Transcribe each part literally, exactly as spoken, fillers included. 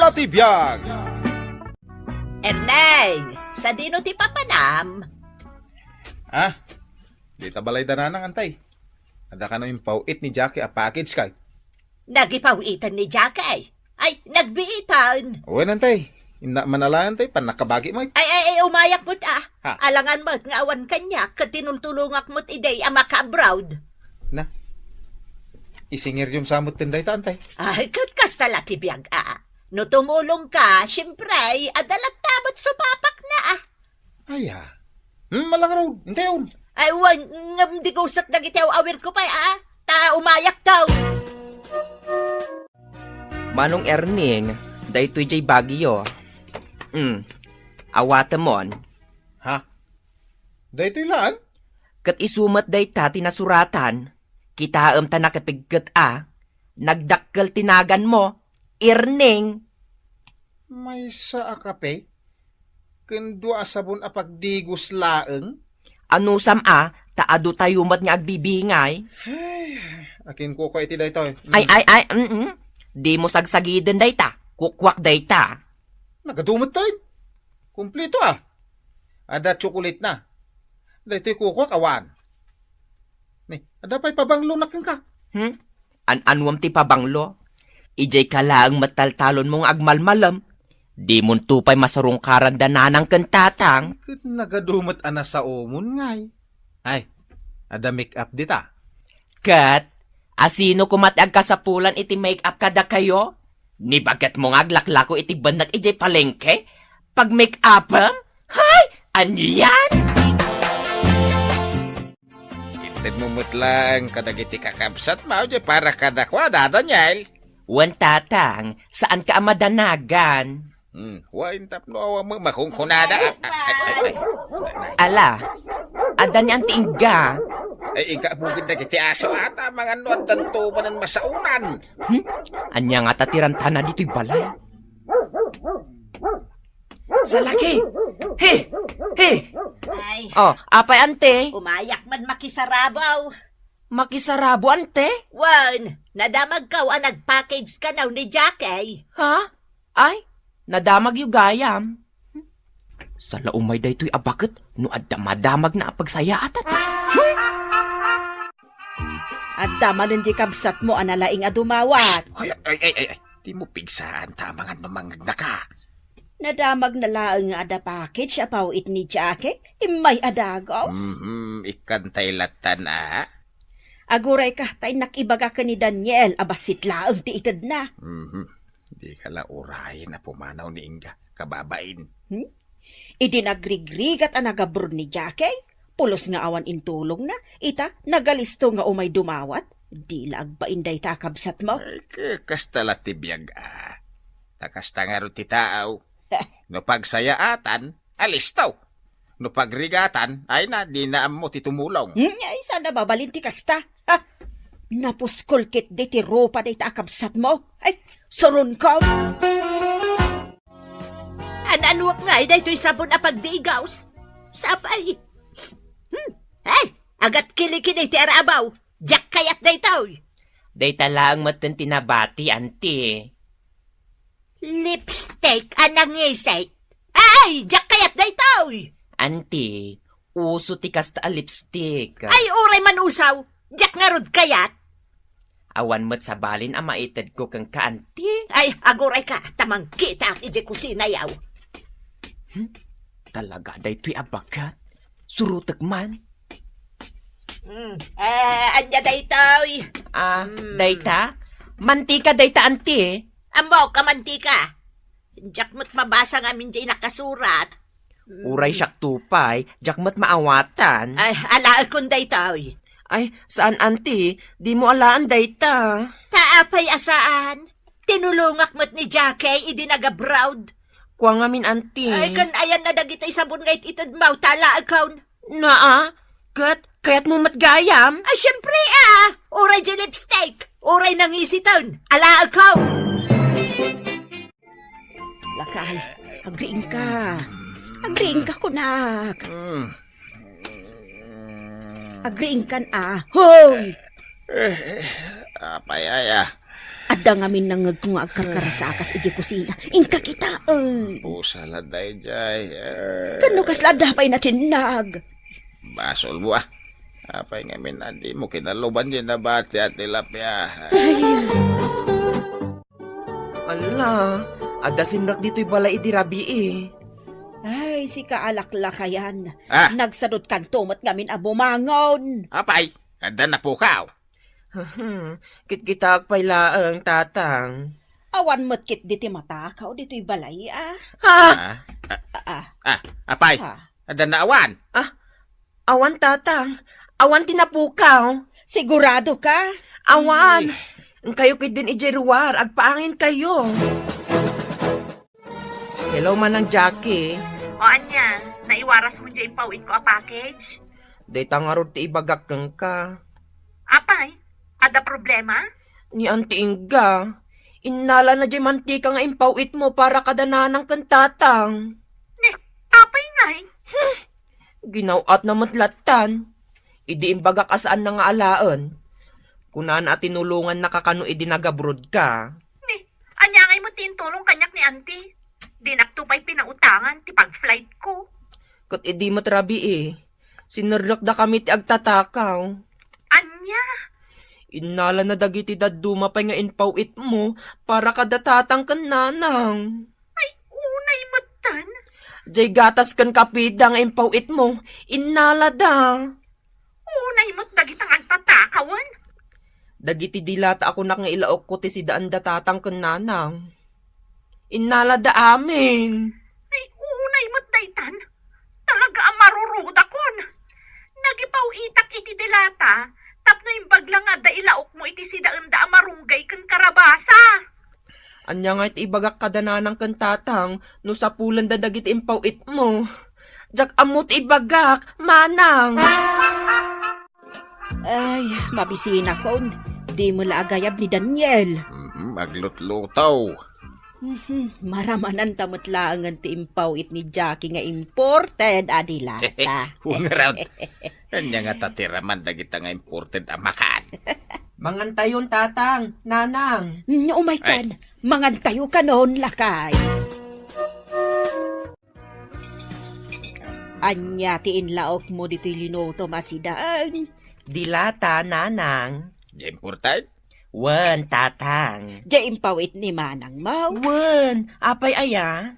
Ti biag. Erneng, sadino ti papanam? Ah, dita balay da Nanang, Antay. Adda kano impaw-it ni Jackie a package kay. Nagipaw-itan ni Jackie. Ay, nagbiitan. Wen, Antay. Inna man ala, Antay, pannakabagi met. Ay, ay, ay, umayak met, ah. Ha? Alangan met nga awan kaniak, ket tinultulongak met idi a maka-abroad. Na, isingiryon sa met dayta, Antay. Ay, ket kasta la ti biag, ah. No tumulongka, siempre, adda latta met supapak na, ah. Aya. Hmm, malangrod. Intayon. Ay, wen, ngem di ko usat dagiti aw-awirko pay, ah. Ta umayak daw. Manong Erning, daytoy jay bagyo. Hmm, awatemon. Ha? Daytoy laeng? Ket isu met dayta ti nasuratan. Kitaem ta nakipigket a. Nagdakkel ti naganmo, Erning. Maysa a kape ken dua a sabon a pagdigos laeng? Anusam a, ta adu tayo met nga agbibingay. Ay, akin kuko iti daytoy. Mm. Ay, ay, ay, mm-mm. Dimo sagsagiden dayta. Kukuak dayta. Nagadu met tayo. Kumpleto, ah. Adda tsokolate na. Daytoy kukuak awan. Ni, adda pay pabanglo na kenka. Hmm? An-anuam ti pabanglo? Idiay ka laeng met taltalonmo nga agmalmalem. Dimonto pay masarungkaran da Nanang ken Tatang. Ket nagadu met a nasaomon ngay. Ay, adda make-up dita. Ket, asino koma ti agkasapulan iti make-up kadakayo? Ni bagetmo nga aglaklako iti bennak idiay palengke? Pag-make-upem? Hay! Ania yan? Intedmo met laeng kadagiti kakabsatmo, di para kadakuada, Daniel. Wen, Tatang, saanka a madanagan. Hmm, wen tapno awan met makunkunada. Ay, ay, ay, ay. Ala, adda ni Auntie Inga. Ay, inka bugid dagiti aso ata, mangan no addanto manen masaonan. Hmm? Ania ngata ti rantana ditoy balay? Salaki! He! He! Ay. Oh, apay, ante? Umayak man makisarabo. Makisarabo, ante? Wen, nadamagko a nag-package kano ni Jackie. Ha? Ay, nadamagyo gayam. Sala umay daytoy a baket no adda madamagna a pagsayaatan. Adda manen di kabsatmo a nalaing a dumawat. Ay, ay, ay, ay, ay. Dimo pigsaan ta amangan no mangngegnaka. Nadamagna laeng nga adda package a paw-it ni Jackie. Immay a dagos. Mhm, ikkantay lattan a. Agurayka, ta innak ibaga ken ni Daniel a bassit laeng ti itedna. Mhm. Dika la urayen a pumanaw ni Inga, kababain. Hmm? Idi nagrigrigat a nagabroad ni Jackie, pulos nga awan intulongna, ita, nagalisto nga umay dumawat, di la agbain dayta a kabsatmo. Ay, ka-, kasta la ti biag a. Ta kasta ngarud ti tao. No pagsayaatan, alisto. No pagrigatan, ay na, di na ammo ti tumulong. Hmm, ay, saan a mabalin ti kasta? Ah, napuskol ketdi ti rupa dayta a kabsatmo. Ay, suronko! An-anuak ngay daytoy sabon a pagdigaws? Sapay. Hmm, ay, agat kilikili ti arabaw. Diak kayat daytoy. Dayta laeng metten ti nabati, anti. Lipstick a nangisay. Ay, diak kayat daytoy! Anti, uso ti kasta a lipstick. Ay, uray man usaw, diak ngarud kayat. Awan met sabalin a maitedko kenka, anti. Ay, agurayka, ta mangkitaak idiay kusinayo. Hmm? Talaga daytoy a baket? Surotek man. Hmm. Eh, ania daytoy? Ah, hmm. Dayta? Mantika dayta, anti. Ammok a mantika. Diak met mabasa ngamin diay nakasurat. Hmm. Uray siak tupay, diak met maawatan. Ay, alaekon daytoy. Ay, saan, anti. Dimo alaan dayta. Ta apay a saan? Tinulongak met ni Jackie idi nagabroad. Kua ngamin, anti. Ay, ken ayanna dagiti sabon nga it-itedmo, ta alaekon. Naa, ket kayatmo met gayam? Ay, siempre, ah! Uray diay lipstick! Uray nangisiten! Alaekon! Lakay, agriingka. Agriingka, kunak. Mm. Agriingkan, ah. Hoy! Eh, apay aya? Adda ngamin nangngegko nga agkarkarasakas idiay kusina. Inka kitaen. Pusa la daydiay. Eh. Kano kasla adda pay natinnag? Basol mo, ah. Apay ngamin a dimo kinaluban diay nabati a tilapia? Ay. Ala, adda simrek ditoy balay idi rabii. Ay, sika a laklakayan. Ah. Nagsadutkanto met ngamin a bumangon. Apay, adda napukaw. Kitkitaak pay laeng, Tatang. Awan met ketdi ti matakaw ditoy balay, ah. Ah! Ah, ah, ah. Ah, apay? Ah. Adda naawan? Ah, awan, Tatang. Awan ti napukaw. Sigurado ka? Awan. Eh. Inkayo ketdin idiay ruar, agpaanginkayo. Hello, Manang Jackie. O ania, naiwaras mo diay impaw-itko a package? Dayta ngarud ti ibagak kenka. Apay, adda problema? Ni Auntie Inga, innalana diay mantika nga impaw-itmo para kada nanang ken tatang. Ne, apay ngay? Hmm, ginaw-atna met lattan. Idi imbagak a saanna nga alaen, kunana a tinulongannaka kano idi nagabrodka. Ni, ania ngay met ti intulong kaniak ni Auntie? Dinakto pay pinautangan ti pag-flightko. Ket idi met rabii, sinerdekdakami ti agtatakaw. Ania? Innalana dagiti dadduma pay nga impaw-itmo para kada tatang ken nanang. Ay, unay metten. Diay gatas ken kapeda nga impaw-itmo, innalada. Unay met dagita nga agtatakawen. Dagiti dilata a kunak nga ilaokko ti sidaanda tatang ken nanang. Innalada amin. Ay, unay met daytan. Talaga a marurudakon. Nagipaw-itak iti dilata tapno imbag la nga adda ilaokmo iti sidaenda a marunggay ken karabasa. Ania ngay ti ibagak kada nanang ken tatang no sapulenda dagiti impaw-itmo? Diak ammo ti ibagak, manang. Ay, mabisinakon. Dimo la agayab ni Daniel. Mhm, aglutluto. Mhm, maramananta met laengen ti impaw-it ni Jackie nga imported a dilata. Wen ngarud. Ania ngata ti raman dagita nga imported a makan? Mangantayon, tatang, nanang. Mm, umaykan. Ay. Mangantayo kanon, lakay. Ania ti inlaokmo ditoy linutom a sidaen? Dilata, nanang. Diay imported? Wen, tatang. Diay impaw-it ni manangmo? Wen, apay aya?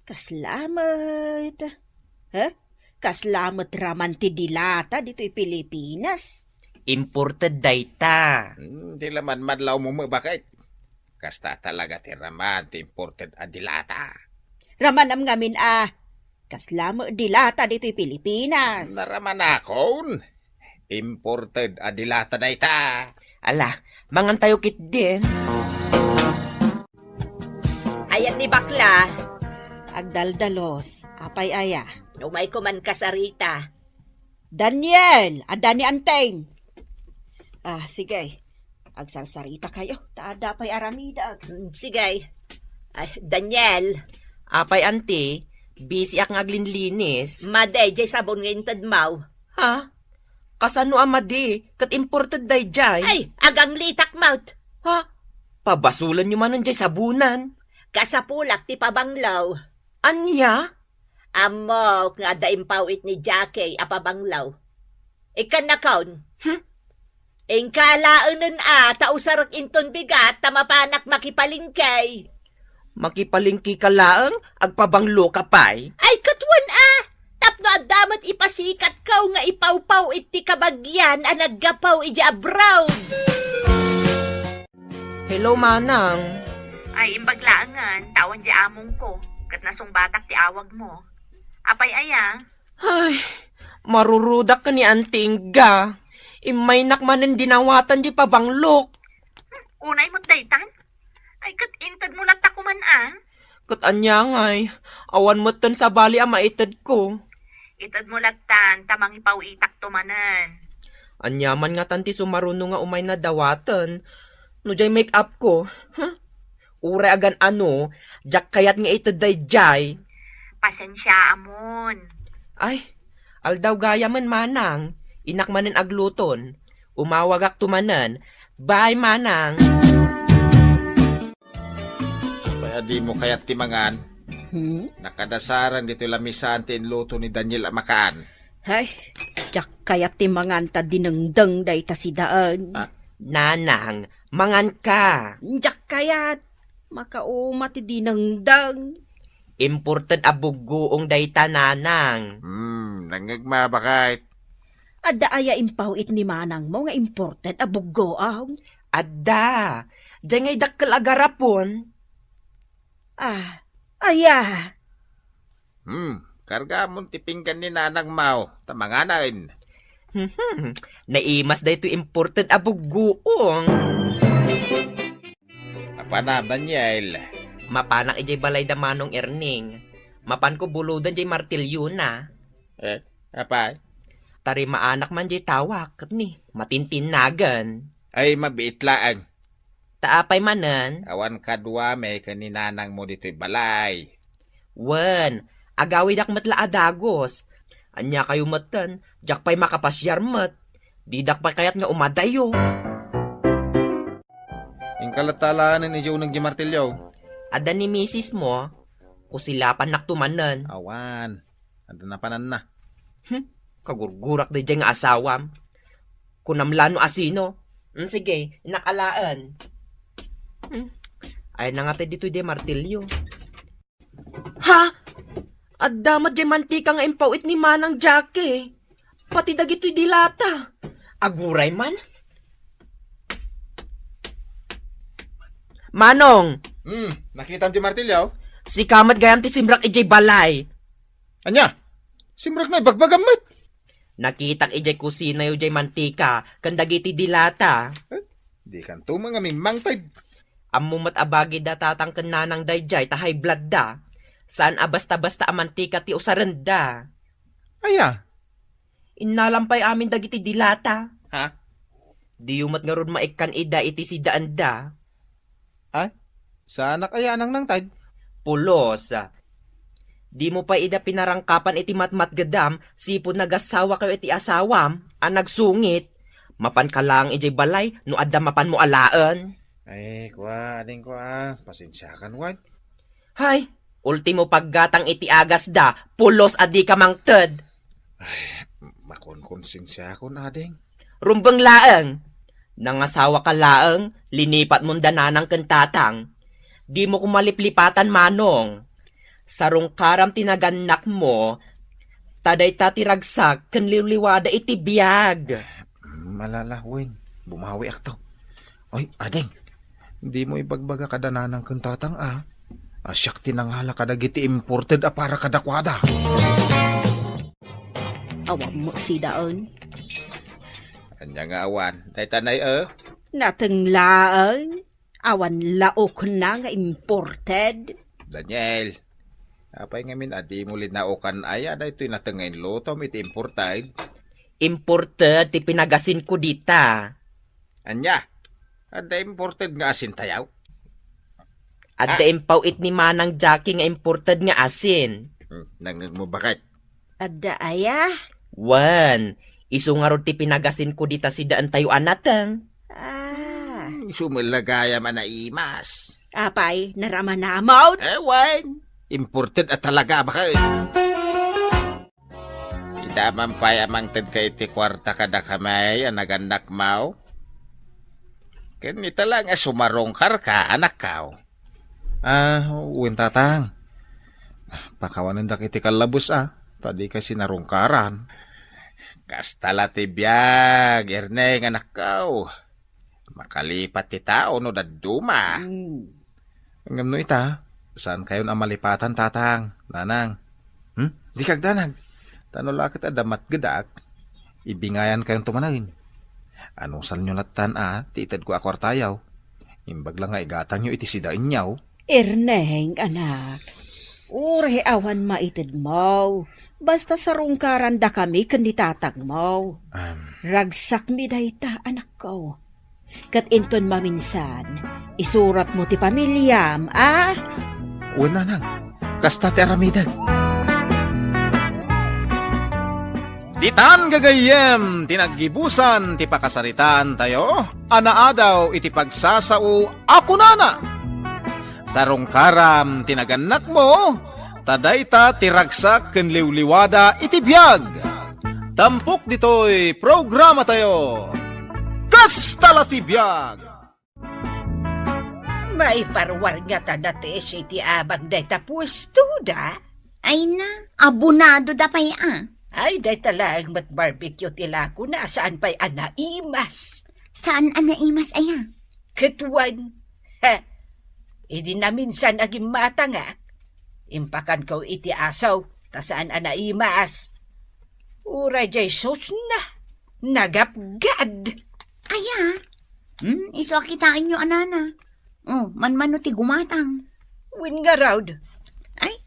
Kasla met. Ha? Kasla met raman ti dilata ditoy Pilipinas? Imported dayta. Hmm, ti laman madlaw mo met, bakit? Kasta talaga ti raman ti imported a dilata. Ramanam ngamin a kasla met dilata ditoy Pilipinas. Naramanakon. Imported a dilata dayta. Ala, mangantayo ketdin. Ayan ni bakla. Agdaldalos. Apay aya? Umayko man kasarita. Daniel, adda ni Anteng. Ah, sige. Agsarsaritakayo, ta adda pay aramidek. Mm, sige. Ay, Daniel. Apay, Auntie, busy ak nga aglinlinis. Madi, diay sabon nga intedmo. Ha? Kasano a madi? Ket imported daydiay? Ay, aganglitak met. Ha? Pabasolenyo manen diay sabonan. Kasapulak ti pabanglo. Ania? Ammok nga adda impaw-it ni Jackie a pabanglo. Ikkannakon. Hmm? Inka laenen a, ta usarek inton bigat, ta mapanak makipalengke. Makipalengkeka laeng, agpabangloka pay? Ay, ket wen a! Tapno adda met ipasikatka nga ipawpaw-it ti kabagian a naggapu idiay abroad. Hello, manang. Ay, imbag laengen, ta awan diay amongko, ket nasungbatak ti awagmo. Apay aya? Ay, marurudak ken ni Auntie Inga. Immaynak manen dinawatan diay pabanglok. Hmm, unay met daytan? Ay, ket intedmo latta koma a. Ket ania ngay, awan metten sabali a maitedko. Itedmo lattan, ta mangipaw-itakto manen. Ania man ngatan ti sumaruno nga umayna dawaten? No diay make-upko, huh? Uray agan-ano, diak kayat nga ited daydiay. Pasensiaamon. Ay, aldaw gayamen, manang. Innak manen agluton. Umawagakto manen. Bye, manang. Adimo kayat ti mangan? Hmm? Nakadasaran ditoy lamisaan ti inluto ni Daniel a makan. Hay, diak kayat ti mangan ta dinengdeng dayta sidaen. Ah. Nanang, manganka. Diak kayat. Makauma ti dinengdeng. Imported a buggoong dayta, Nanang. Hmm, nangngegma, baket. Adda aya impaw-it ni manangmo nga imported a buggoong? Adda. Diay nga idakkel a garapon. Ah, aya. Hmm, kargamon ti pinggan ni nanangmo, ta manganen. Hmm, naimas daytoy imported a buggoong. Apanam, Daniel? Mapanak idiay balay da Manong Erning. Mapanko buloden diay martilyona. Eh, apay? Ta rimaanak man diay tawak, ket ni, matintinnagen. Ay, mabiit laeng. Ta apay manen? Awan kaduami ken ni nanangmo ditoy balay. Wen, agawidak met la a dagus. Ania kayo metten, diak pay makapasiar met. Didak pay kayat nga umadayo. Inka latta alaenen idiay uneg diay martilyo? Adda ni misismo, kusilapannak to manen. Awan, adda napananna. Hmm, kagurgurak daydiay nga asawam. Kunam la no asino. Hmm, sige, innak alaen. Hmm. Ay, nangatay ditoy diay martilyo. Ha? Adda met diay mantika nga impaw-it ni Manang Jackie. Pati dagitoy dilata. Aguray man. Manong! Hmm, nakitam ti martilyo? Sika met gayam ti simrak idiay balay. Ania? Simrak nga ibagbagam met. Nakitak idiay kusinayo diay mantika ken dagiti dilata. Eh, dikanto nga mimmangted. Ammo met a bagida tatang ken nanang daydiay ta high blood da. Saan a basta-basta a mantika ti usarenda. Aya? Innalam pay amin dagiti dilata. Ha? Diyo met ngarud maikkan ida iti sidaenda. Ay, saanak aya a nangnangted? Pulos. Dimo pay ida pinarangkapan iti matmatgedam, sipud nagasawakayo iti asawam a nagsungit. Mapanka laeng idiay balay no adda mapanmo alaen. Ay, kua, ading kua, pasensiakan, wen. Hay, ultimo paggatang iti agasda, pulos a dika mangted. Ay, makonkonsensiakon, ading. Rumbeng laeng. Nangasawaka laeng, linipatmon da nanang ken tatang. Dimo koma liplipatan, manong. Sarungkaram ti nagannakmo, ta dayta ti ragsak ken liwliwada iti biag. Mm, alala, wen, bumawiakto. Oy, ading, dimo ibagbaga kada nanang ken tatang, a. A, siak ti nangala kadagiti imported a para kadakuada. Awan met sidaen. Ania nga awan? Dayta nay, eh? Nateng laeng. Awan laokna nga imported. Daniel, apay ngamin a dimo linaokan aya daytoy nateng nga inlutom iti imported? Imported ti pinagasinko dita. Ania? Adda imported nga asintayo? Adda Ah. impaw-it ni Manang Jackie nga imported nga asin. Hmm, nangngegmo, baket? Adda aya? Wen, isu ngarud ti pinagasinko dita sidaentayo a nateng. Ah. Hmm, isu met la gayam a naimas. Apay, naramanamon? Eh, wen, imported a talaga, baket. Ita man pay a mangtedka iti kuarta kadakami a nagannakmo? Ken ita la nga sumarungkarka, anakko. Ah, wen, tatang. Pakawanendak iti kallabos, a, ta dika sinarungkaran. Kasta la ti biag, Erneng, anakko. Makalipat ti tao no dadduma. Hmm. Ngem no ita, saankayon a malipatan, tatang, nanang. Hmm? Dika agdanag. Ta no la ket adda matgedak, ibingayankayonto manen. Anusanyo lattan a ti itedko a kuartayo. Imbag la nga igatangyo iti sidaenyo. Erneng, anak, uray awan maitedmo, basta sarungkarandakami ken ni tatangmo. Am. Ragsakmi dayta, anakko. Ket inton maminsan, isuratmo ti pamiliam, a? Wen, nanang. Kasta ti aramidek. Ditan gagayyem ti naggibusan ti pakasaritaantayo a naadaw iti pagsasao a kunana, Sarungkaram ti nagannakmo, ta dayta ti ragsak ken liwliwada iti biag. Tampok ditoy programatayo, Kasta la ti Biag. Maiparuar ngata da ti isi ti abang dayta puesto da? Ay na, abonado da pay a. Ay, dayta laeng met barbecue ti lako na, saan pay a naimas. Saan a naimas aya? Ket wen, he, idi naminsan a gimmatangak, impakanko iti asaw, ta saan a naimas. Uray jay sauce na, nagapgad. Aya? Hmm, isu a kitaenyo a nana. Oh, manmano ti gumatang. Wen ngarud. Ay,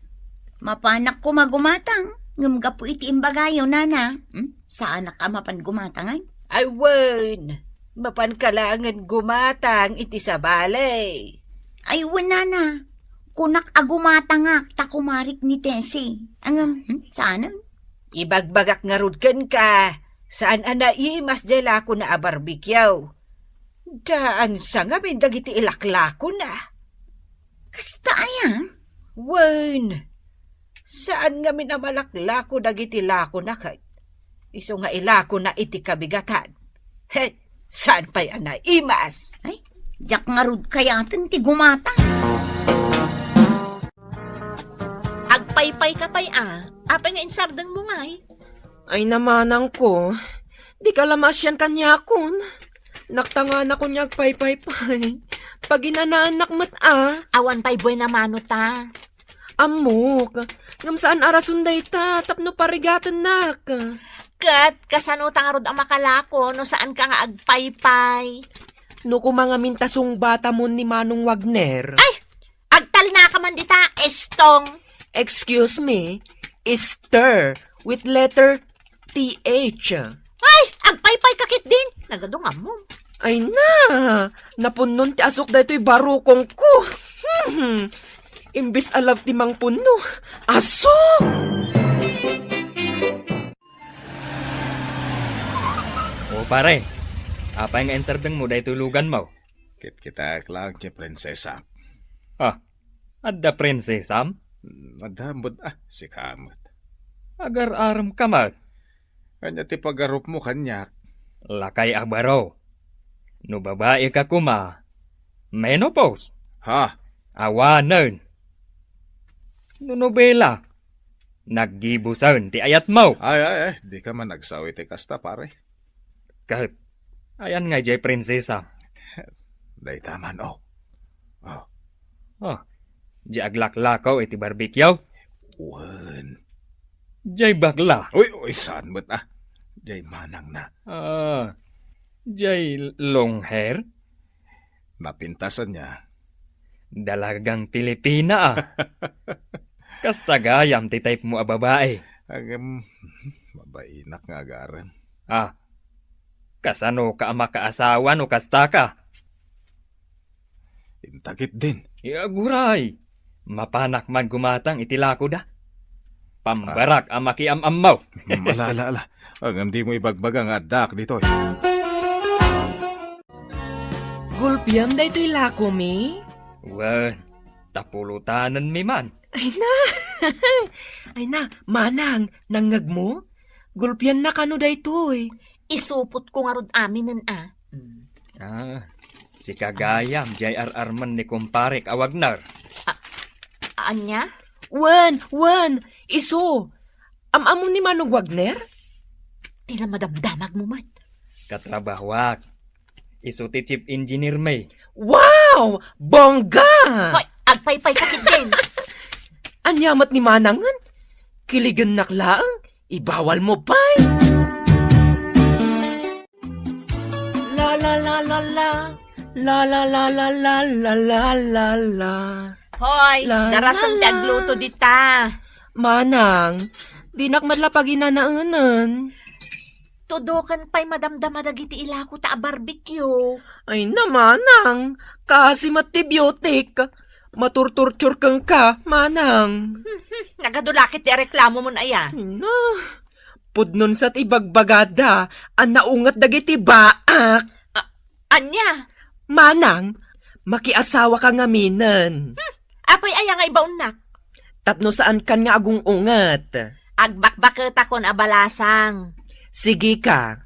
mapanak koma gumatang. Ngem gapu iti imbagayo, nana. Hmm? Saanak a mapan gumatangan? Ay, wen. Mapanka laengen gumatang iti sabali. Ay, wen, nana. Kunak a gumatangak ta kumarik ni Tessie. Ngem, hmm? Saanen? Ibagbagak ngarud kenka, saan a naimas jay lako na a barbecue. Daan sa ngamin dagiti ilaklako na. Kasta aya? Wen, saan ngamin a malaklako dagiti lako na ket isu nga ilako na iti kabigatan. He, saan pay a naimas? Ay, diak ngarud kayaten ti gumatang. Agpaypay ka pay a. Apay nga insardeng mo ngay? Ay, namanangko, dika la maasian kaniakon. Naktanganakon nga agpaypaypay. Paginanaannak met a. Awan pay buena mano ta. Ammok, ngem saan a rason dayta tapno parigatennak. Ket kasano ta ngarud a makalako no saan ka nga agpaypay? No kumangamin ta sungbatamon ni Manong Wagner. Ay! Agtalna ka man dita, Estong. Excuse me, Esther with letter T H. Ay, agpaypay ka ketdin. Nagadungam mo. Ay na, napunnon ti asok daytoy barukongko. Hmm, imbes a love ti mangpunno, asok! O pare, apay nga insardeng mo daytoy lugan mo? Kitkitak lang ti prinsesa. Ah, adda prinsesam? Hmm, adda, bud-, ah, sika met. Agar-arem ka met. Ania ti pagarupmo kaniak? Lakay a baro. No babai ka koma, menopause. Ha? Awanen. No nobela, naggibusen ti ayatmo. Ay, ay, ay, di ka man agsaw iti kasta, pare. Ket, ayan nga jay prinsesa. Dayta man, oh. Oh. Oh, jay aglaklakaw iti barbecue? Wen. Jay bakla? Uy, uy, saan met, ah? Jay manang na. Ah, jay long hair? Napintasan niya. Dalagang Pilipina, ah. Kasta gayam ti type mo a babae. Agam, mabainak nga agarem. Ah, kasano ka a makaasawa no kasta ka? Inta ketdin. Ya, aguray! Mapanak man gumatang iti lakoda. Pambarak a makiam-ammaw. Hmm, ala, ala, ala. Ngem dimo ibagbaga nga addaak ditoy. Gulpiam daytoy lakomi? Wen, ta pulotanenmi man. Ay na! Ay na, manang, nangngegmo? Gulpianna kano daytoy? Isupotko ngarud aminen a. Mm. Ah, sika gayam, jay ar-armen ni kumparek a Wagner. A-, ania? Wen, wen, isu. Am-ammo ni Manong Wagner? Ti la madamdamag mo man. Katrabahoak. Isu ti chief engineer mi. Wow! Bongga! Hoy, agpaypay ka ketdin. Ania met ni manangen? Kiligennak laeng, ibawal mo pay. La, la, la, la, la. La, la, la, la, la, la, la, la, la. Hoy, la, darasem la, ti la, agluto dita. Manang, dinak met la paginanaenen. Tudoken pay madamdama dagiti ilako ta a barbecue. Ay na, manang, kaasi met ti biotik. Maturturtur kenka, manang. Nagadulakit ti areklamo mon aya. Ay na, pudnon sa ti ibagbagada a naunget dagiti baak. A-, ania? Manang, makiasawa ka ngaminen. Hmm, Ania nga ibaonnak? Tapno saankan nga agung-unget. Agbakbaketakon a balasang. Sige ka.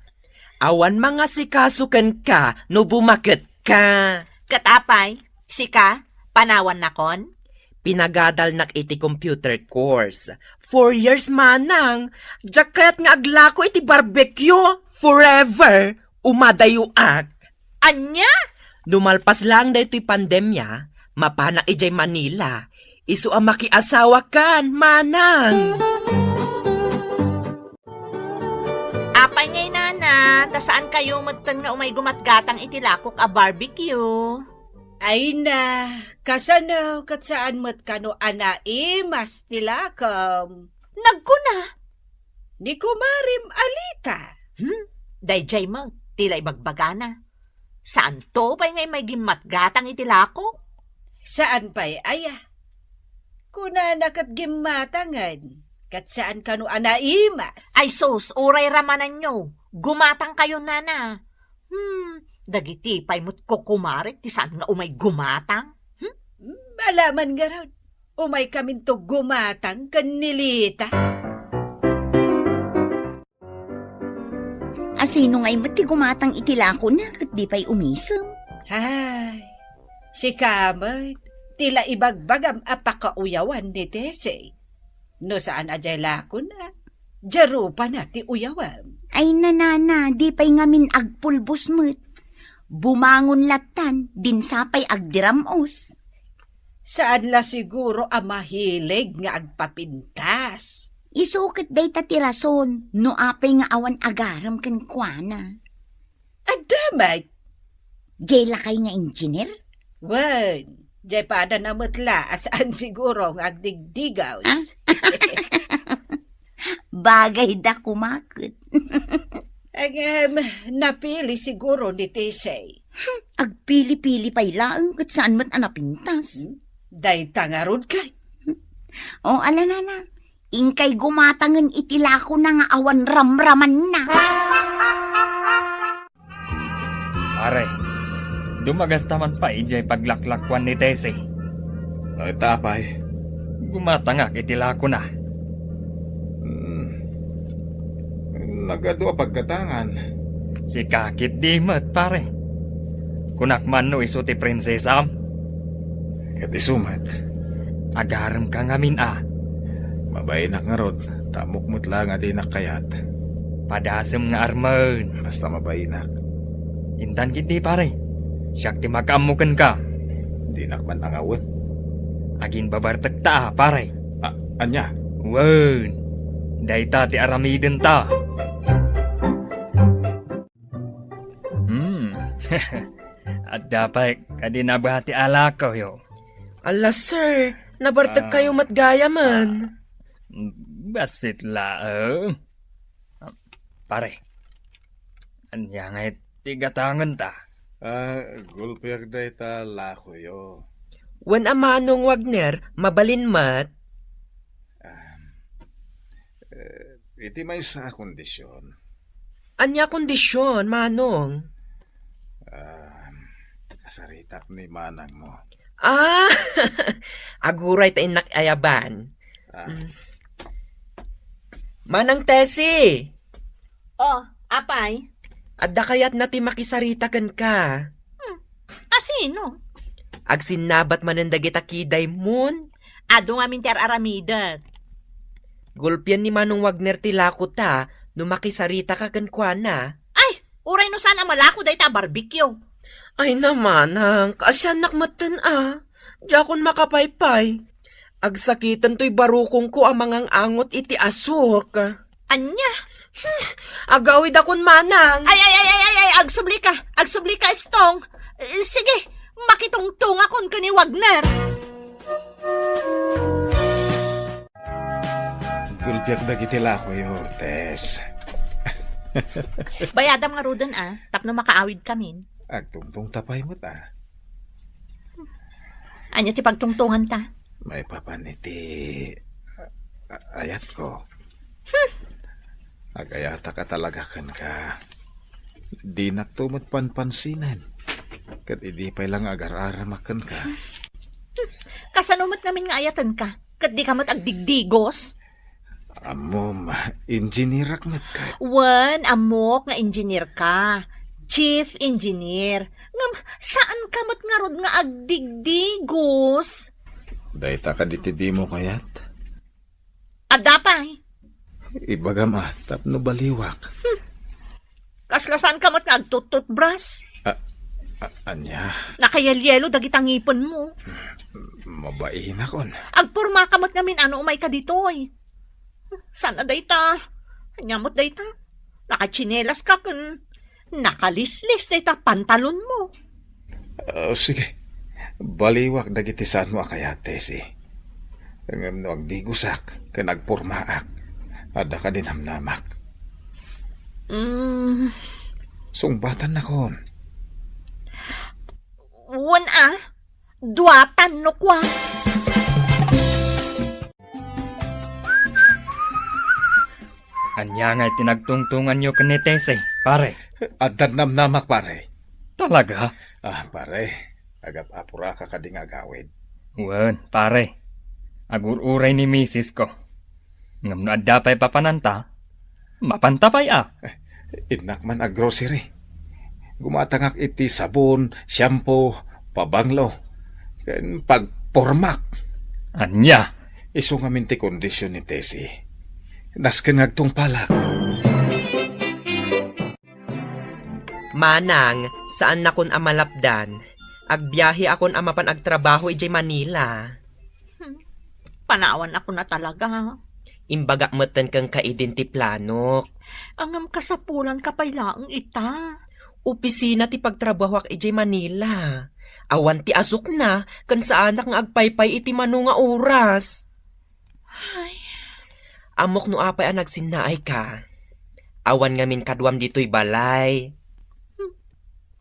Awan mangasikaso kenka no bumaket ka. Ket apay, sika, panawannakon? Pinagadalnak iti computer course. Four years manang. Diak kayat nga aglako iti barbecue. Forever. Umadayoak. Ania? No malpas laeng daytoy pandemia, mapanak idiay Manila. Isu a makiasawakan, manang. Apay ngay, nana, ta saankayo metten nga umay gumatgatang iti lakok a barbecue? Ay na, kasano ket saan met kano a naimas ti lakom? Nagkuna, ni kumarim Alita. Hmm? Daydiay met ti la ibagbagana. Saanto pay nga immay gimmatgatang iti lakok? Saan pay aya? Kunana ket gimmatangen, ket saan kano a naimas. Ay sus, uray ramananyo. Gumatangkayo, nana. Hmm, dagiti pay met kukumare ti saan nga umay gumatang? Hmm? Malaman ngarud, umay kaminto gumatang ken ni Lita. Asino ngay met ti gumatang iti lakona ket di pay umisem? Ay, sika met ti la ibagbagam a pakauyawan ni Tessie. No saan a diay lakona, diay rupana ti uyawam. Ay, nanana, di pay ngamin agpulbos met. Bumangon lattan, dinsa pay agdiram-os. Saan la siguro a mahilig nga agpapintas? Isu ket dayta ti rason no apay nga awan agarem kenkuana. Adda met. Diay lakay nga engineer? Wen, diay padana met la a saan siguro nga agdigdigaws. Ah? Bagay da kumaket. Ngem, napili siguro ni Tessie. Hmm, agpili-pili pay laeng ket saan met a napintas. Hmm? Dayta ngarud kay. O, ala, nana, inkay gumatangen iti lakona nga awan ramramanna. Pare, dumagasta man pay idiay paglaklakuan ni Tessie. Ay, ta apay? Gumatangak iti lakona. Hmm. Nagadu a paggatangan. Sika ketdi met, pare. Kunak man no isu ti prinsesam? Ket isu met. Agaremka ngamin a. Mabainak ngarud, ta ammok met laeng a dinak kayat. Padasem nga armen. Basta mabainak. Intan ketdi, pare. Siak ti makaammo kenka. Dinak man angawen. Aginbabartekta a, pare. A-, ania? Wen, dayta ti aramidenta. Hmm. Adda pay kadi nabati a lakoyo. Ala, sir, nabartek kayo met gayamen. Ah, bassit laeng. Pare, ania ngay ti gatangenta? Ah, gulpiak dayta lakoyo. Wen a Manong Wagner, mabalin met. Ah, eh, iti maysa a kondisyon. Ania kondisyon, Manong? Ah, kasaritak ni manangmo. Ah! Aguray ta innak ayaban. Ah. Mm. Manang Tessie! Oh, apay? Adda kayatna ti makisarita kenka. Hmm, asino? Agsinnabat manen dagita kidaymon. Adu ngamin ti ar-aramidek. Gulpian ni Manong Wagner ti lakota no makisaritaka kenkuana. Ay, uray no saan a malako dayta a barbecue. Ay, namanang, kaasiannak metten a. Diakon makapaypay. Agsakiten toy barukongko a mangang-angot iti asuk. Ania? Hmm, agawidakon manang. Ay, ay, ay, ay, ay, ay, agsubli ka. Agsubli ka, Estong. Eh, sige, makitungtungakon ken ni Wagner. Gulpiak dagiti lakoyo, Tess. Bayadam ngaruden a, tapno makaawid kamin. Agtungtong ta pay met a. Ania ti pagtungtonganta? Maipapan iti a-, ayatko. Hmm. Agayatak a talaga kenka. Dinakto met panpansinen. Ket idi pay la nga agar-aramak kenka. Kasano met ngamin nga ayatenka? Ket dika met agdigdigos? Ammom, engineerak met ket. Wen, ammok nga engineer ka. Chief engineer. Ngem, saan ka met ngarud nga agdigdigos? Dayta kadi ti dimo kayat? Adda pay. Ibagam a, tapno baliwak. Hmm. Kasla saan ka met nga agtututbras? A-, a-, ania? Nakayalyelo dagita ngipenmo. Mabainak on. Agporma ka met ngamin a no umay ka ditoy. Saan a dayta? Ania met dayta? Nakatsinelas ka ken nakalislis dayta pantalonmo. Ah, sige. Baliwak dagiti saanmo a kayat, Tessie. Ngem no agdigosak ken agpormaak, adda kadi namnamak? Mm. Sungbatannakon. Wen a, duatan no kua. Ania nga iti nagtungtunganyo ken ni Tessie, pare? Addan namnamak, pare. Talaga? Ah, pare, agap-apuraka kadi nga agawid? Wen, pare. Agur-uray ni misis ko. Ngem no adda pay papananta, mapanta pay a. Eh, innak man a grocery. Gumatangak iti sabon, shampoo, pabanglo, ken pagpormak. Ania? Isu ngamin ti kondisyon ni Tessie. Nasken nga agtungpalak. Manang, saannakon a malapdan. Agbiaheakon a mapan agtrabaho idiay Manila. Hmm. Panawanakon a talaga. Imbagak metten kenka idin ti planok. Ngem kasapulanka pay laeng ita. Opisina ti pagtrabahoak idiay Manila. Awan ti asukna, ken saanak nga agpaypay iti mano nga oras. Ay. Ammok no apay a nagsinnaayka. Awan ngamin kaduam ditoy balay. Hmm.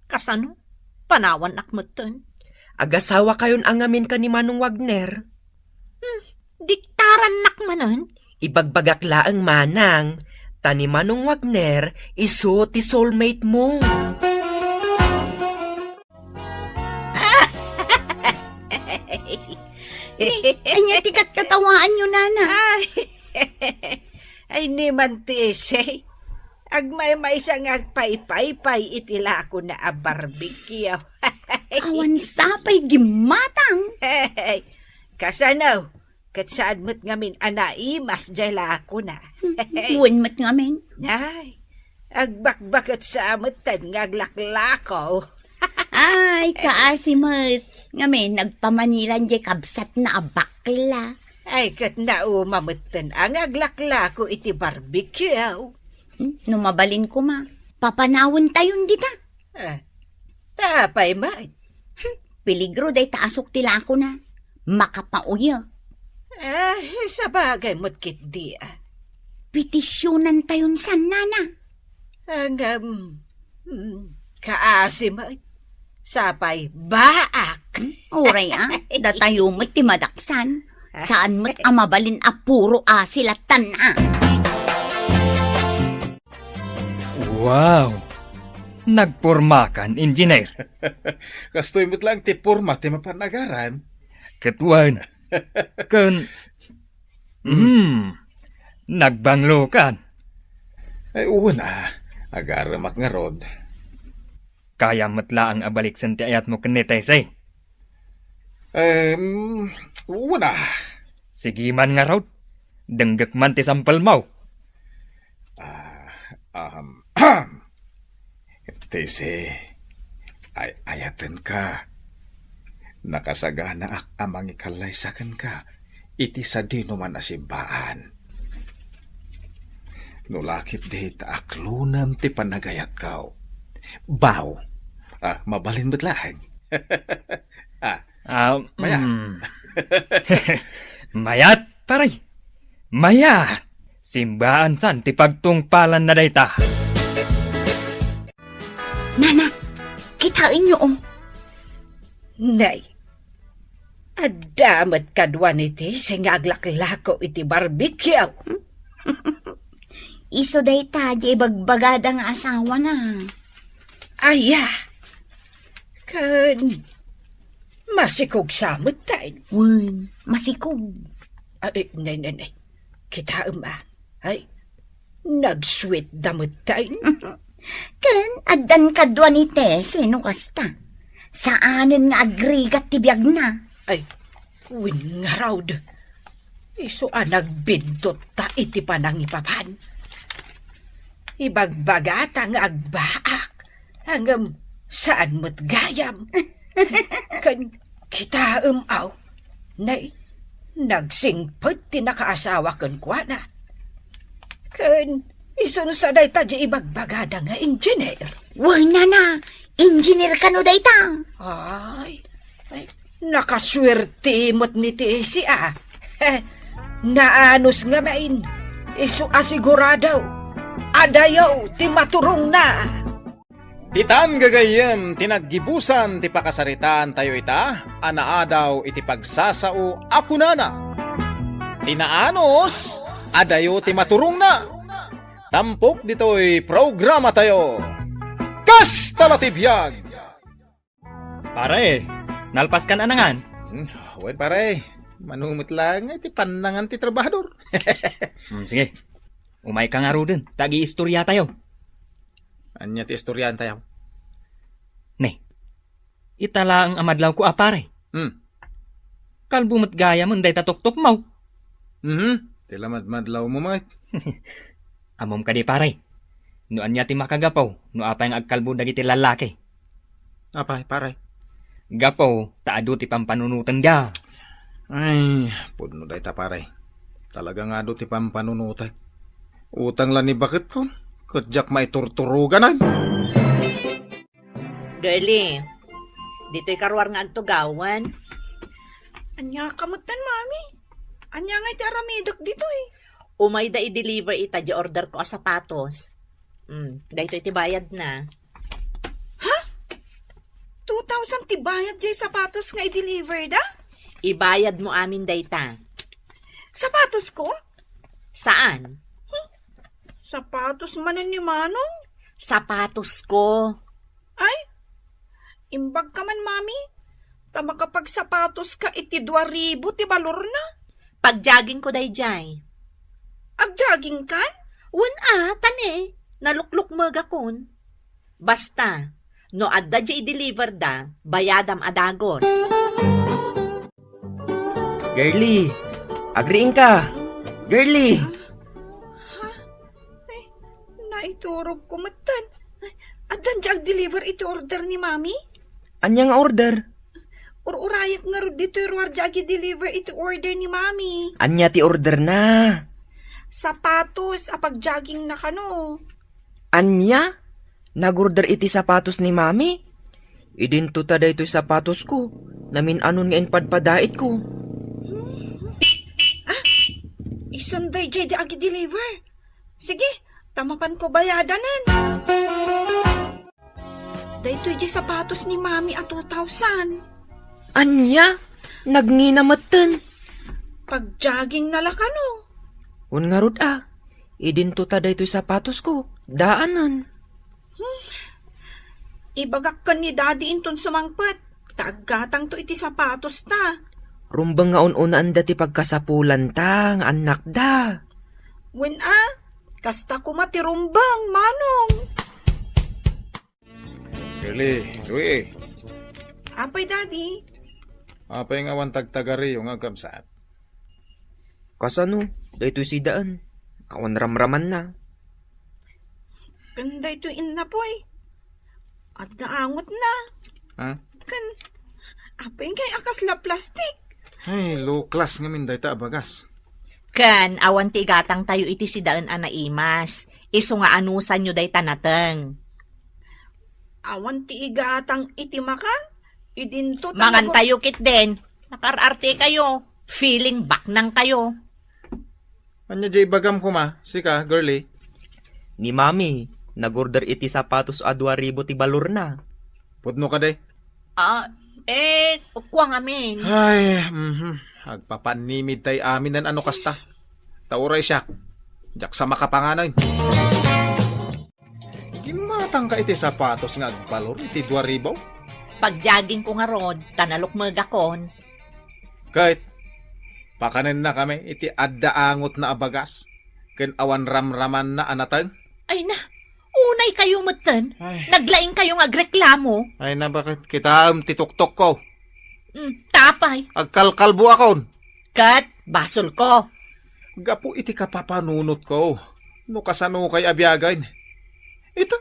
Kasano? Panawannak metten. Agasawakayon a ngamin ken ni Manong Wagner. Hmm. Diktarannak manen? Ibagbagak laeng, Manang. Ta ni Manong Wagner, isu ti soulmate mo. Ania ti katkatawaanyo, Nana? Ay, ay, ni man ti Tessie. Agmaymaysa nga agpaypaypay iti lakona a barbecue. Awan sapay gimmatang. Kasano? Ket saan met ngamin a naimas diay lakona. Wen met ngamin. Ay, agbakbaket sa metten nga aglaklako. Ay, kaasi met. Ngamin, nagpamanilan diay kabsatna a bakla. Ay, ket nauma metten a nga aglaklako iti barbecue. Hmm, no mabalin koma, papanawentayon dita. Eh, ta apay met? Hmm, peligro dayta asuk ti lakona. Makapauyek. Eh, sabagay met ketdi, ah. Petisyonantayon san, Nana. Ngem, mm, kaasi met. Sapay, baak. Hmm, uray, ah. Datayo met ti madaksan. Saan met a mabalin a puro asi lattan, ah. Wow! Nagpormakan, Engineer. Kastoy met laeng ti porma ti mapan agaram. Ket wen, ken, mm, nagbanglokan. Ay, wen a, agaremak ngarud. Kayam met laeng a baliksen ti ayatmo ken ni Tessie. Em, wen a. Sige man ngarud. Denggek man ti sampelmo. Ah, ahem. Tessie, ay-ayatenka. Nakasaganaak a mangikallaysa kenka iti sadinoman a sibbaan. No la ketdi ta aklonem ti panagayatko. Baw. Ah, mabalin met laeng. Ah, Ah, mayat. Mm. Mayat, pare. Mayat. Simbaan san ti pagtungpalanna dayta. Nana, kitaenyo, oh. Nay, adda met kadua ni Tessie nga aglaklako iti barbecue. Isu dayta, di ibagbagada nga asawana. Aya, ken Masikog sa metten. Wen, masikog. Ay, nay, nay, nay. Kitaem, a. Ay, nag-sweet da metten. Ken addan kadua ni Tessie no kasta. Saanen nga agrigat ti biagna. Ay, wen ngarud. Isu a nagbindotta iti panangipapan. Ibagbagata nga agbaak, ngem saan met gayam. Ken kitaem, aw, nay, nagsingpet ti nakaasawa kenkuana. Ken isun sa dayta di ibagbagada nga engineer. Wen, nana, engineer kano dayta? Ay, ay, nakasuerte met ni Tessie, a. Naanus ngamin, isu a sigurado, adayo ti maturongna. Ditan gagayyem ti naggibusan ti pakasaritaantayo ita a naadaw iti pagsasao a kunana, "Ti naanus, adayo ti maturongna." Tampok ditoy programatayo, Kasta la ti Biag! Pare, nalpaskan a nangan? Hmm, wen, pare. Mano met laeng nga iti pannangan ti trabahador. Hmm, sige. Umayka ngaruden, ta agiistoriatayo. Ania ti istoriantayo? Ne, ita laeng a madlawko a pare. Hmm. Kalbo met gayamen dayta tuktokmo. Mhm. Ti la madmadlawmo met. Ammom kadi, pare, no ania ti makagapu no apay nga agkalbo dagiti lallaki? Apay, pare? Gapu ta adu ti pampanunotenda. Ay, pudno dayta, pare. Talaga nga adu ti pampanunotek. Utang la ni baketko, ket diak maiturturogan, ay. Girlie, ditoy karuar nga agtugawan. Ania ka metten, Mami? Ania ngay ti aramidek ditoy? Umayda i-deliver ita di order ko a sapatos. Hmm, daytoy ti bayad na. Ha? Two thousand ti bayad jay sapatos nga i-deliver da? Ibayad mo amin dayta. Sapatos ko? Saan? Huh? Sapatos manen ni Manong? Sapatos ko. Ay, imbag ka man, Mami. Ta makapagsapatos ka iti dua ribu ti balorna. Pag-jogging ko dayjay. Ag-jogging kan? Wen a, ta ne, naluklukmegakon. Basta, no adda di i-deliver da, bayadam a dagus. Girlie, agriingka. Girlie. Ha? Ay, naiturogko metten. Ay, addan di ag-deliver iti order ni Mami? Ania nga order? Ur-urayak ngarud ditoy ruar di agi-deliver iti order ni Mami. Ania ti order na? Sapatos a pag-jogging na kano. Ania? Nag-order iti sapatos ni Mami? Idinto ta daytoy sapatosko. Namin-anon nga impadpadaitko. Ah, isun dayjay di agi-deliver. Sige, ta mapanko bayadanen. Daytoy di sapatos ni Mami a two thousand. Ania? Nagngina metten. Pag-jogging na la kano. Wen ngarud a, idinto ta daytoy sapatosko, daanen. Hmm. Ibagak ken ni Daddy inton sumangpet, ta aggatangto iti sapatos ta. Rumbeng nga un-unaanda ti pagkasapulanta nga annakda. Wen a, kasta koma ti rumbeng, Manong. Girlie, Louie. Apay, Daddy? Apay nga awan tagtagariyo nga agkabsat? Kasano? Daytoy si Daan. Awan ramramanna. Ken daytoy innapoy. Adda angotna. Ha? Ken, apay ngay a kasla plastik? Ay, low class ngamin dayta a bagas. Ken, awan ti igatangtayo iti sidaen a naimas. Isu nga anusanyo dayta nateng. Awan ti igatang iti makan? Idinto ta Mangantayo ketdin. Nakaar-arte kayo. Feeling baknang kayo. Ania di ibagam koma, sika, girlie? Ni Mami, nag-order iti sapatos a dua ribu ti balorna. Pudno kadi? Ah, eh, ukwa ngamin. Ay, mhm. Agpapanimid tay aminen a no kasta. Ta uray siak, diak sa makapanganay. Dimmatangka iti sapatos nga agbalor iti dua ribu? Pagjoggingko ngarud, ta nalukmegakon. Ket, pakanennakami iti adda angotna a bagas, ken awan ramramanna a nateng? Ay na, unaykayo metten. Ay. Naglaingkayo nga agreklamo. Ay na, baket? Kitaem ti tuktokko. Mm, ta apay? Agkalkalboakon. Ket, basolko. Gapu iti kapapanunotko, no kasanokay a biagen. Ita,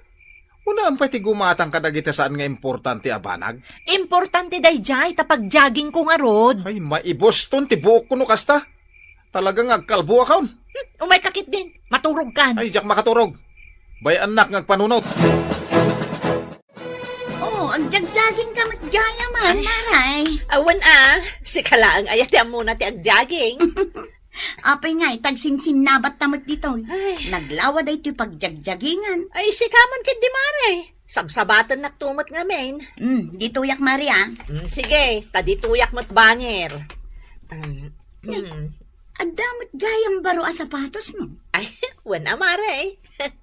unaem pay ti gumatang kadagiti saan nga importante a banag. Importante daydiay ta pagjoggingko ngarud. Ay, maibuston ti buokko no kasta. Talaga nga agkalboakon. Hmm, umayka ketdin. Maturogkan. Ay, diak makaturog. Bay-annak nga agpanunot. Oh, agjoggingka met gayam, Maray. Awan a, sika laeng aya ti ammona ti agjogging. Apay ngay, tagsinsinnabatta met ditoy. Ay. Naglawa daytoy pagjogginggan. Ay, sika man ketdi, Maray. Sabsabatennakto met ngamin. Hmm, ditoyak, Maray, ah. Hmm, sige, ta ditoyak met bangir. Um, hmm. Adda met gayam baro a sapatos, no? Ay, wen a, Maray.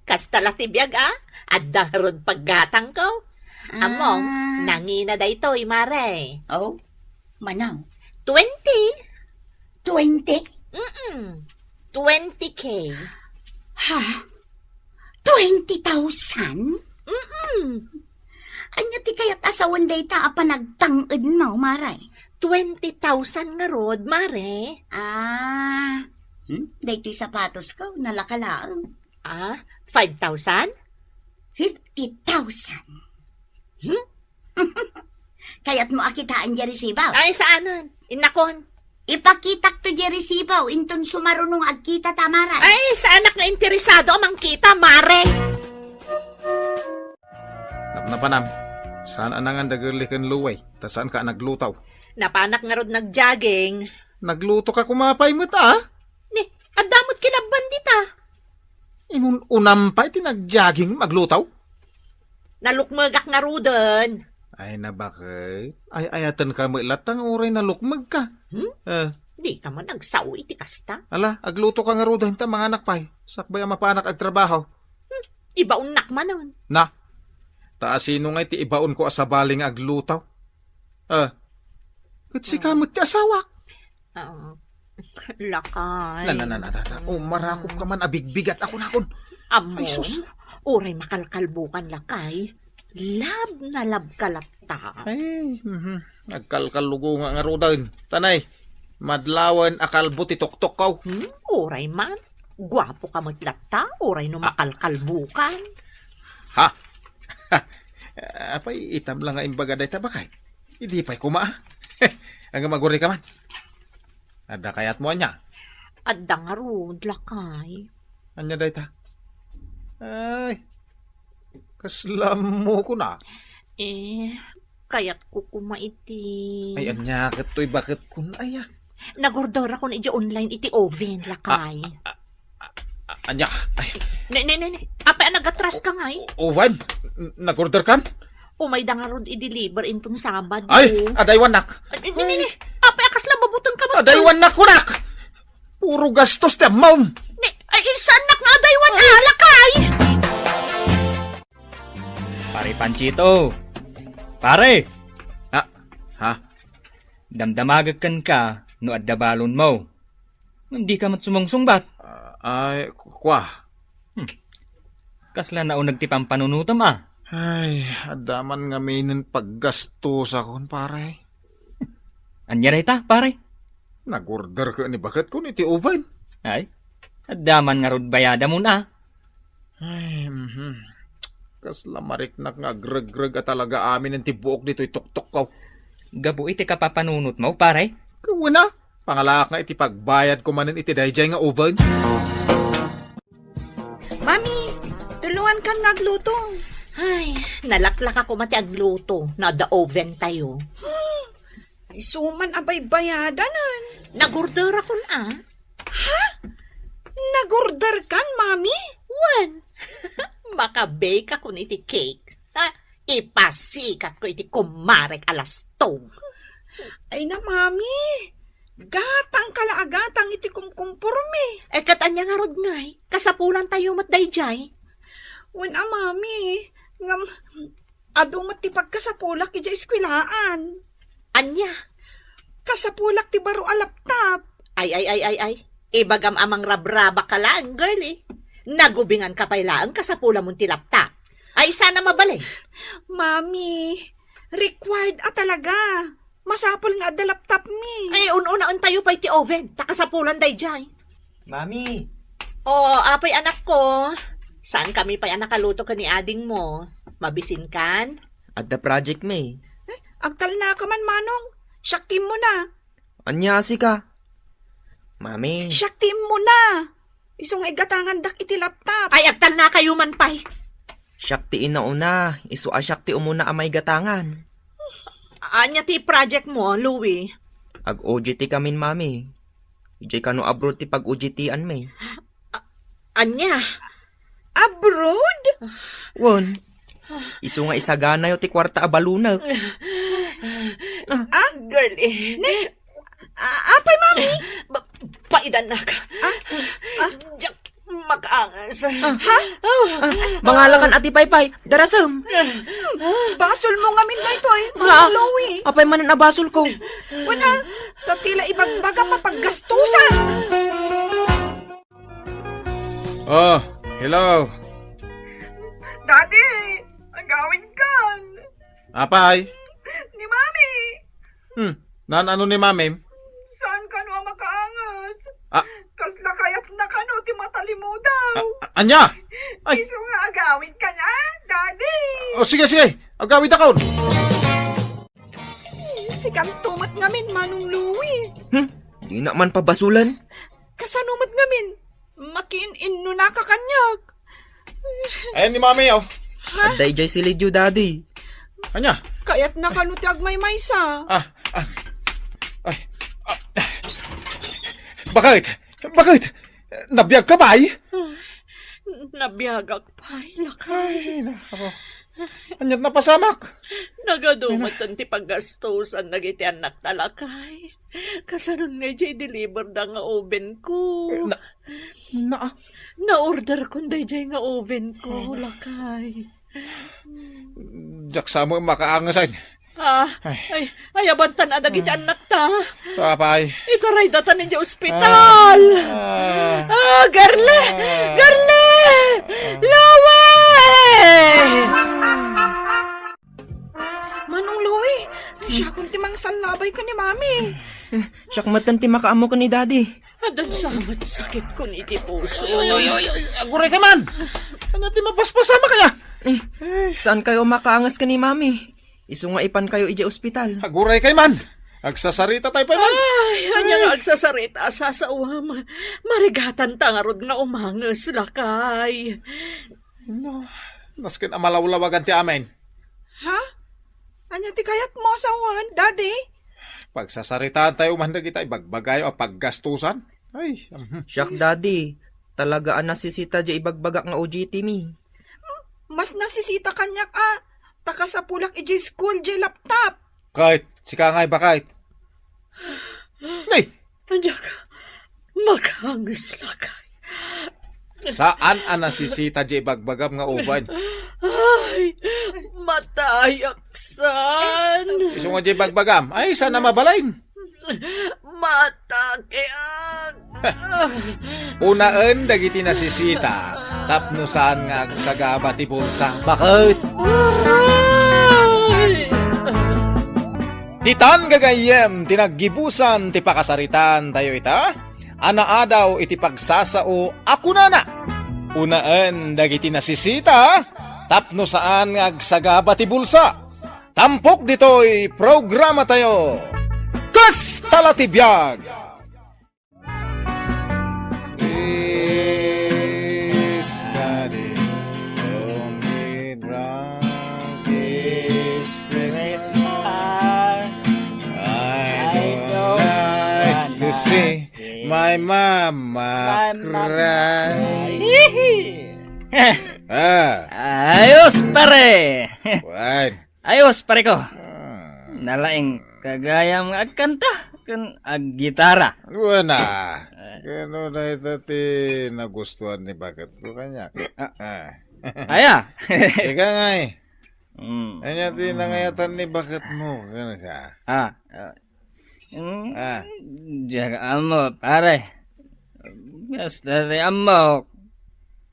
Kasta la ti biag, ah. Adda ngarud paggatangko. Ammom, ah, nangina daytoy, Maray. Oh? Manaw? Twenty. Twenty? Mm-mm. Twenty K. Ha? Twenty thousand? Mm-mm. Ania ti kayat a sawen dayta a panagtang-edmo, Maray? Twenty thousand ngarud, Maray. Ah. Hmm? Daytoy sapatosko, nalaka laeng. Ah, five thousand? Fifty thousand. Hmm? Kayatmo a kitaen diay resibo? Ay, saanen? Innakon. Ipakitakto diay resibo, inton sumaruno nga agkitata, Maray. Ay, saanak nga interesado a mangkita, Maray. Napnapanam, saan a nangan da girli ken luway, ta saanka a nagluto. Napanak ngarud nagjogging. Naglutoka koma pay met, ah? Ni, adda met kilabban dita. Inun-unam pay ti nagjogging agluto? Nalukmegak ngaruden. Ay, nabaket. Ay-ayatenka met latta nga uray nalukmegka. Hmm? Eh. Dika man agsao iti kasta. Ala, aglutoka ngaruden ta manganak pay. Sakbay a mapanak agtrabaho. Hmm, ibaonnak manen. Na, ta asino ngay ti ibaonko a sabali nga agluto? Eh, ket sika met ti asawak. Ah, lakay. Na, na, na, na, na, na. O, marakop ka man, abigbigat ako nakon. Ammom, ay, sus. Uray makalkalbokan, lakay. Lab na lab ka latta. Ay, mhm. Nagkalkallugo nga ngaruden. Tanay, madlawen a kalbo ti tuktokko. Hmm, uray man. Guapo ka met latta, uray no, ah, makalkalbokan. Ha? Apay, itam lang nga imbaga dayta, bakay? Idi pay koma, ah. Ania, agurika man. Adda kayatmo ania? Adda ngarud, lakay. Ania dayta? Ay, kasla ammokon a. Eh, kayatko koma iti... Ay, ania ket toy baket kun aya? Nagorderakon idiay online iti oven, lakay. Ah, ah, ah, ania? Ay. Ne, ne, ne, ne. Apay a nagatraska ngay? O-, oven? N-, nagorderkan? Umayda ngarud i-deliver inton Sabado. Ay, adaywannak. Ay, ni, ni, ni. Apay a kasla babutengka met? Adaywannak kunak. Puro gastos ti ammom. Ni, ay, saannak nga adaywan, a, lakay. Pare Panchito. Pare! Ah, ha? Damdamagek kenka no adda balonmo. Ngem dika met sumungsungbat. Ah, ay, ku-, kua. Hmm. Kasla nauneg ti pampanunotem, a. Ay, adda man ngaminen paggastosakon, pare. Ania dayta, pare? Nag-order ket ni baket kun iti oven. Ay, adda man ngarud bayadamon, a. Ay, mhm. Kasla mariknak nga agregreg a talaga aminen ti buok ditoy tuktokko. Gapu iti kapapanunotmo, pare? Wen a, pangalaak nga iti pagbayadko manen iti daydiay nga oven. Mami, tulongankan nga agluto. Ay, nalaklaka koma ti agluto no adda oven tayo. Ay, suman a baybayadanan. Nag-orderakon, a. Ha? Nag-orderkan, Mami? Wen. Maka-bake akon iti cake. Ha? Ipasikatko iti kumarek a lastog. Ay na, Mami. Gatangka la a gatang iti kumkumpormi. Eh, ket ania ngarud ngay? Kasapulantayo met daydiay. Wen a, Mami. Ngem, Adu met ti pagkasapulak idiay eskwelaan. Ania? Kasapulak ti baro a laptop. Ay, ay, ay, ay, ay. Ibagam a mangrabrabaka laeng, girlie. Nagubinganka pay laeng, kasapulamon ti laptop. Ay, sana mabalin. Mami, required a talaga. Masapul nga adda laptop mi. Ay, un-unaentayo pay ti oven. Ta kasapulan daydiay. Mami! O, apay, anakko? Saankami pay a nakaluto ken ni adingmo? Mabisinkan? Adda project mi. Eh, agtalnaka man, Manong. Siak ti immuna. Ania a sika? Mami. Siak ti immuna. Isu nga igatangandak iti laptop. Ay, agtalnakayo man pay. Siak ti inauna, isu a siak ti umuna a maigatangan. Ania ti project mo, Louie? Ag-O J T kamin, Mami. Idiay kano abroad ti pag-O J T-anmi. A-, ania? Abroad? Wen. Isu nga isaganayo ti kuarta a balunek. Ah, girlie. Ne? Ah, apay, Mami? Ba-, paidannak. Ah? Ah? Diak makaangas. Ah. Ha? Ah, mangalakan a ti paypay. Darasem. Basolmo ngamin daytoy, Mami Louie. Apay manen a basolko? Wen a, ta ti la ibagbagam a paggastusan. Oh, hello. Daddy, agawidkan. Apay? Ni Mami. Hmm, naan-ano ni Mami? Saan kano a makaangas? Ah. Kasla kayatna kano ti matalimudaw. Ah, ah, ania? Ay. Isu nga agawidkan, Daddy. Oh, sige, sige. Agawidakon. Sikanto met ngamin, Manong Louie. Hmm? Dinak man pabasolen? Kasano met ngamin? Makiin-innunaka kaniak. Ayan ni Mami, oh. Ha? Adda idiay silidyo, Daddy. Ania? Kayatna kano ti agmaymaysa? Ah, ah. Ay. Ah. Bakit? Bakit? Nabiagka pay? Nabiagak pay, lakay. Ay, nako. Ania't napasamak? Nagadu metten ti paggastusan dagiti annakta, lakay. Kasanon nga idiay deliver da nga oven ko. Eh, na, na, Na-order kon daydiay nga oven ko, lakay. Diak sa mo makaangasan. Ah, ay, ay, ay, abantan a dagiti annakta. Apay. Ikarayda ta idiay ospital. Ah. Ah, Garle! Ah. Garle! Ah. Lawe! Manong Louie, siakon ti mangsallabay ken ni Mami. Eh, siak metten ti makaammo ken ni Daddy. Addan sa met sakit kon iti puso. Oy, oy, oy, oy, aguray kay man! Ania ti mapaspasamak aya? Eh, saan kayo makaangas ken ni Mami? Isu nga ipan kayo idiay ospital. Aguray kay man! Agsasarita tayo pay man! Ay, ania nga agsasarita a sasawam? Marigatan ta ngarud nga umanges, lakay. No, nasken a malawlawagan ti amin. Ha? Ania ti kayatmo a sawen, Daddy? Pagsasaritaan tayo man dagita ibagbagayo a paggastusan. Ay, mhm. Siak, Daddy, talaga a nasisita diay ibagbagak nga O J T mi. Mas nasisita kaniak a ta kasapulak idiay school diay laptop. Kait, sika ngay, bakit? Nay! Ania ka? Makaanges, lakay. Saan a nasisita diay ibagbagam nga uban? Ay, matayaksan. Isu nga diay ibagbagam? Ay, saan a mabalin? Matakeak. Unaen dagiti nasisita tapno saan nga agsagaba ti bulsa. Bakit? Ay! Ditan gagayyem ti naggibusan ti pakasaritaan tayo ita, a naadaw iti pagsasao a kunana, unaen dagiti nasisita tapno saan nga agsagaba ti bulsa. Tampok ditoy programa tayo. Kasta la ti biag! This study don't need wrong this Christmas. I don't like to see my mama cry. Ah. Ayos, pare! Kuan. Ayos, pare ko. Ah. Nalaing ka gayam nga agkanta ken aggitara. Buena. Eh. Kano na ita ti nagustuhan ni baket ko kaniak? Ah. Ah. Aya. Ika ngay. Mm. Ania ti nangayatan ni baketmo kenka? Ah, ah. Mm, Ah. Diak ammo, pare. Basta ti ammok,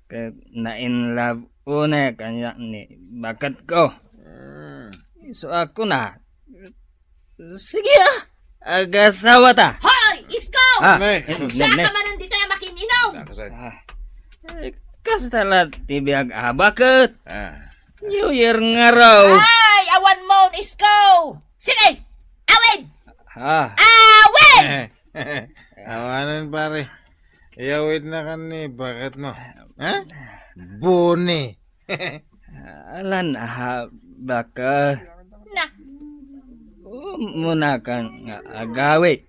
ket na-in love unay kaniak ni baketko. Mm. Isu a kuna, sige, ah, agasawata. Hoy, Isko! Ah, Ne, eh, sus. Ne, Saan ne. ka manen ditoy a makin-inom? Nakasay. Ah. Eh, kasta la ti biag a baket. Ah. New Year ngarud. Ay, awan mo, Isko! Sige! Awid! Ah. Awid! Awanen, pare. Iyawid na kan ni baketmo. Ha? Buni. Alan, ah, baka Na. Muna kan nga agawid.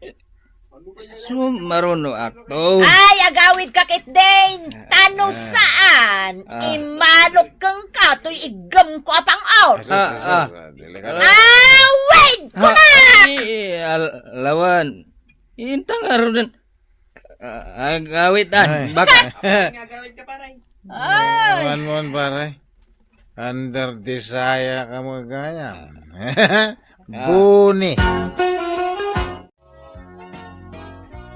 Sumaruno akto. Ay, agawid ka ketdin. Tano Ah. saan? Ah. Imalok kenka toy iggemko a pang-or. Ah, ah, ah, delikado. Awid ko Ah, na! Ay, al-, lawan. Intang aruden. Ah, agawid, ah, Ay. Baka. Agawid ka, pare. Ay. Awan mo, pare. Under desire ka mo gayam. Ah. Buni.